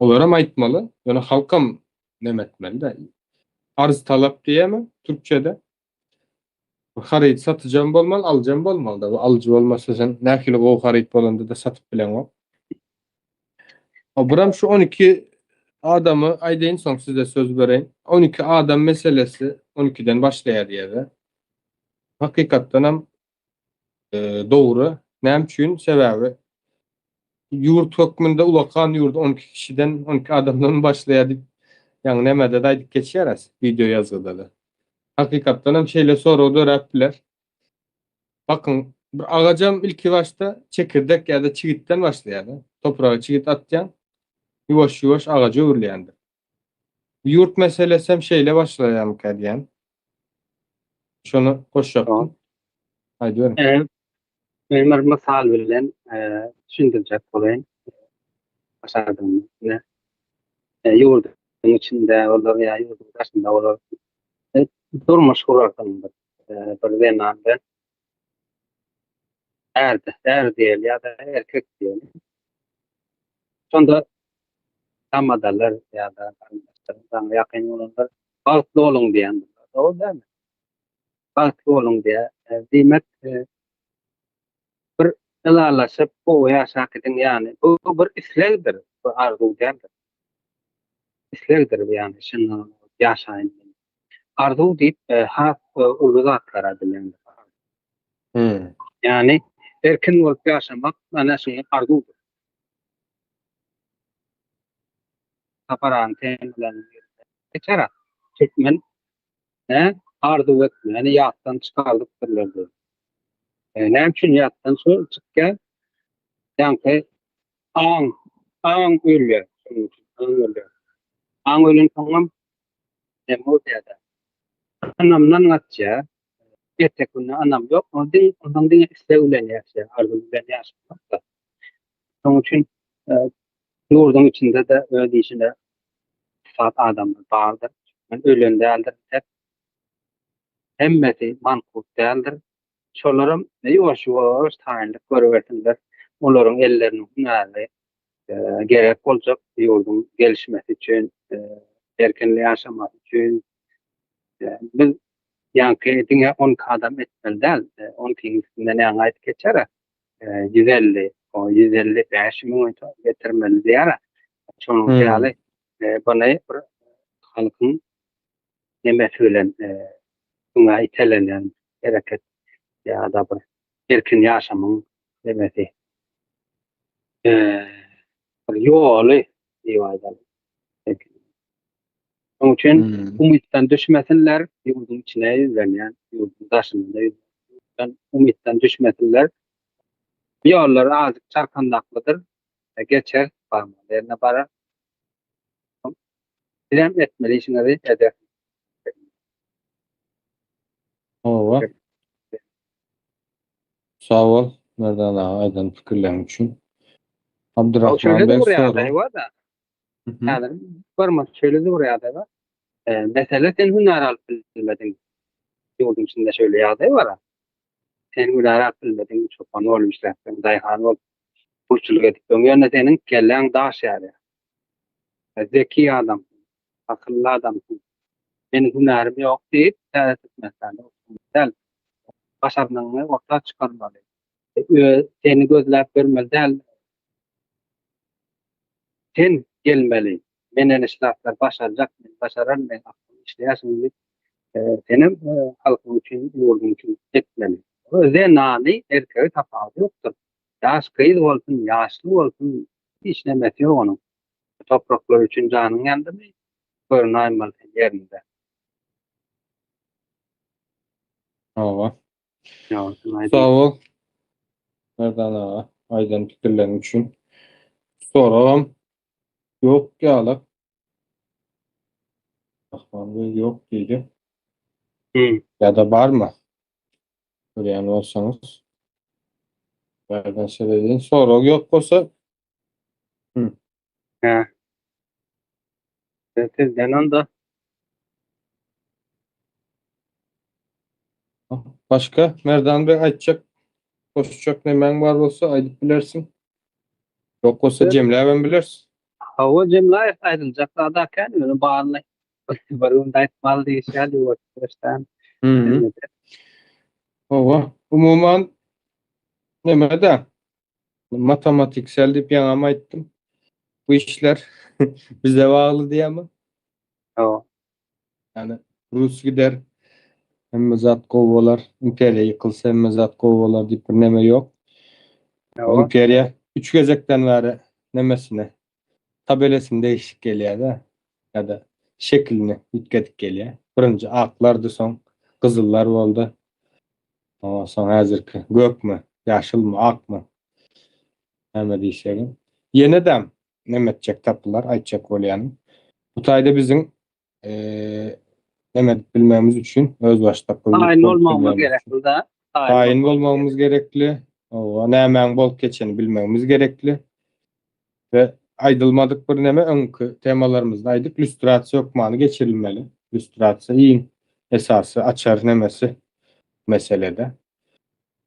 Olaram aýtmaly, ýöne halkam neme etmeli-de. Arz talap diýýärmi türkçede? Haryt satyjam bolmaly, alyjam bolmaly-da. Bu alyjy bolmasa sen nähili gowy haryt bolanda-da satyp bileňok. Buram şu 12 adamy aýdaýyn soň size söz bereýin. 12 adam meselesi 12-den başlaýar diýýär. Hakykatdan hem dogry. Näme üçin? Sebäbi ýurt hökmünde ulakan ýurt 12 kişiden, 12 adamdan başlaýar diýip, ýaňy nämede-de aýdyp geçýäris wideo ýazgyda-da. Hakykatdan hem şeýle sorag döräp biler. Bakyň, bir agajam ilki başda çekirdek ýa-da çigitden başlaýar-da. Topraga çigit atýaň, ýuwaş-ýuwaş agaja öwrülýändir. Bu ýurt meselesi hem şeýle başlaýarmyka diýýän. Şony goşjakdym. Aýdyberiň. Men bir mysal bilen düşündirjek bolaýyn. Başardygym. Ýurduň içinde bolar ýa ýurduň daşynda bolar. Durmuş gurarsyň bir, bir zenan bilen. Är, är diýeli ýa-da erkek diýeli. Şonda tamadalar ýa-da garyndaşlar, saňa ýakyn bolanlar bagtly boluň diýendirler. Dogry dälmi? Bagtly boluň diýýär. Diýmek, bir ylalaşyp gowy ýaşap gidiň ýagny bu bir islegdir, bu arzuw däldir. Islegdir bu ýagny şunda ýaşaýyn diýmek. Arzuw diýip has uly zatlara dilendir. Hmm. Ýagny. Erkin bolup ýaşamak ana şuny arzuwdyr. Saparanyň temalarynyň birinde geçer Türkmen ne arzuw etmäni ýatdan çykardypdyrlar diýip. E, näme üçin ýatdan çykýar? Ýaňky aň, aň ölýär. Şonuň üçin aň ölýär. Aň ölensoňam näme bolýar-da? Ynamdan gaçýar. Erteki günde ynam ýok. Ol diňe, ondan diňe isleg bilen ýaşaýar, arzuw bilen ýaşaýar. Şonuň üçin e, ýurduň içinde-de öz işine ussat adamlar bardyr. Men ölen däldir. Hep hemmesi mankurt däldir. Şolaram ýuwaş-ýuwaş taýynlyk görübersinler. Olaryň elleriniň hünäri e, gerek boljak ýurduň gelişmesi üçin, e, erkin ýaşamasy üçin. E, biz ýaňky diňe 12 adam etmeli däl. 12-niň üstünden ýaňy aýdyp geçer. 150, o 155 müň getirmeli diýär. Şonuň ýaly buny bir halkyň nemesi bilen öňe itelenýän hereket ýa-da bir erkin ýaşamyň nemesi bir ýoly diýip aýdaly. Şonuň üçin umytdan düşmesinler, ýurduň içine ýüzlenýän, ýurduň daşynda ýüzlenýän umytdan düşmesinler. Bu ýollar azajyk çarkandaklydyr. Geçer, barmaly ýerine barar. Sizem etmeli işiňizi edersiňiz. Hawa. Sag bol, Merdan aga aýdan pikirleriň üçin. Abdurrahman beg sorag. Häzir görmek şeýle bir ýagdaý bar. Mesele sen hünär alyp bilmediň. Ýurduň içinde şeýle ýagdaý bar. Sen hünär alyp bilmediň, çopan bolup işläpsiň, daýhan bolup gulçulyk edip, ýöne seniň kelläň daş ýaly. Zeki adamsyň, akylly adamsyň. Meniň hünärim ýok diýip, täze Türkmenistanda oturmaly däl. Başarnygyňy orta çykarmaly. Seni gözläp görmeli däl. Sen gelmeli. Men ene şu zatlary başarjak, men başararyn, men aklym işleýär şuny diýip, senem halkyň üçin, ýurduň üçin etmeli. Zenany, erkegi tapawudy ýokdur. Ýaş gyz bolsun, ýaşly bolsun, hiç nemesi ýok onuň. Topraklar üçin janyň ýandymy, görünaýmaly sen ýerinde. Hawa. Sag bol. Merdan aga, aýdan pikirleriň üçin. Soragam ýok ýaly. Rahman beg ýok diýdi. Ýa-da barmy? Görýän bolsaňyz. Bärden seredin. Sorag ýok bolsa. Hä. Sizden onda. Başga Merdan beg aýtjak, goşjak nemäň bar bolsa aýdyp bilersiň. Ýok bolsa jemläbem bileris. Hawa jemläýeris aýdyljak zada kän ýöne baryny bir günde aýtmaly diýişýär ýuwaş-ýuwaşdan. Hawa umuman neme-de Matematiksel diýip ýaňam aýtdym. Bu işler bize bagly diýýärmi? Hawa. Ýani Rus gider, hemme zat gowy bolar, imperiýa ýykylsa hemme zat gowy bolar diýip bir neme ýok. Hawa. Imperiýa üç gezekden bäri nemesini, tabelesini değişik gelýär-de, ýa-da şekilini üýtgedip gelýär. Birinji aklardy, soň gyzyllar boldy. Soň häzirki gökmi, ýaşylmy, akmy? Näme diýsegem. Ýene-de neme etjek tapylar, aýtjak bolýanym. Bu taýda biziň neme edip bilmegimiz üçin özbaşdak bir Taýyn bolmagymyz gerekli da. Taýyn bolmagymyz gerekli. Owa, nämäň bolup geçenini bilmegimiz gerekli. We aýdylmadyk bir neme öňki temalarymyzda aýdyk, lýustrasiýa hökmany geçirilmeli. Lýustrasiýa iň esasy açar nemesi meselede.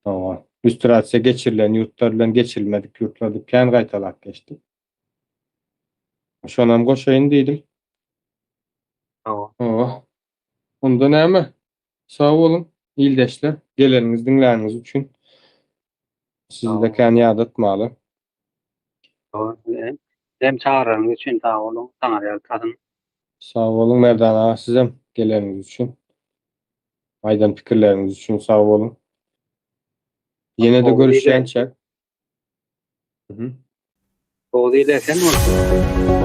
Owa, lýustrasiýa geçirilen ýurtlar bilen geçirilmedik ýurtlar diýip kän gaýtalap geçdik. Şonam goşaýyn diýdim. Hawa. Hawa. Onda näme? Sag boluň, ildeşler, geleniňiz, diňläniňiz üçin. Sizi-de kän ýadatmaly. Hem çagyranyňyz üçin sag boluň, saňa ýalkasyn. Sag boluň Merdan aga sizem geleniňiz üçin. Aýdan pikirleriňiz üçin sag boluň. Ýene-de Gowy görüşýänçäk. Mhm. Gowy diýle sen bolsun.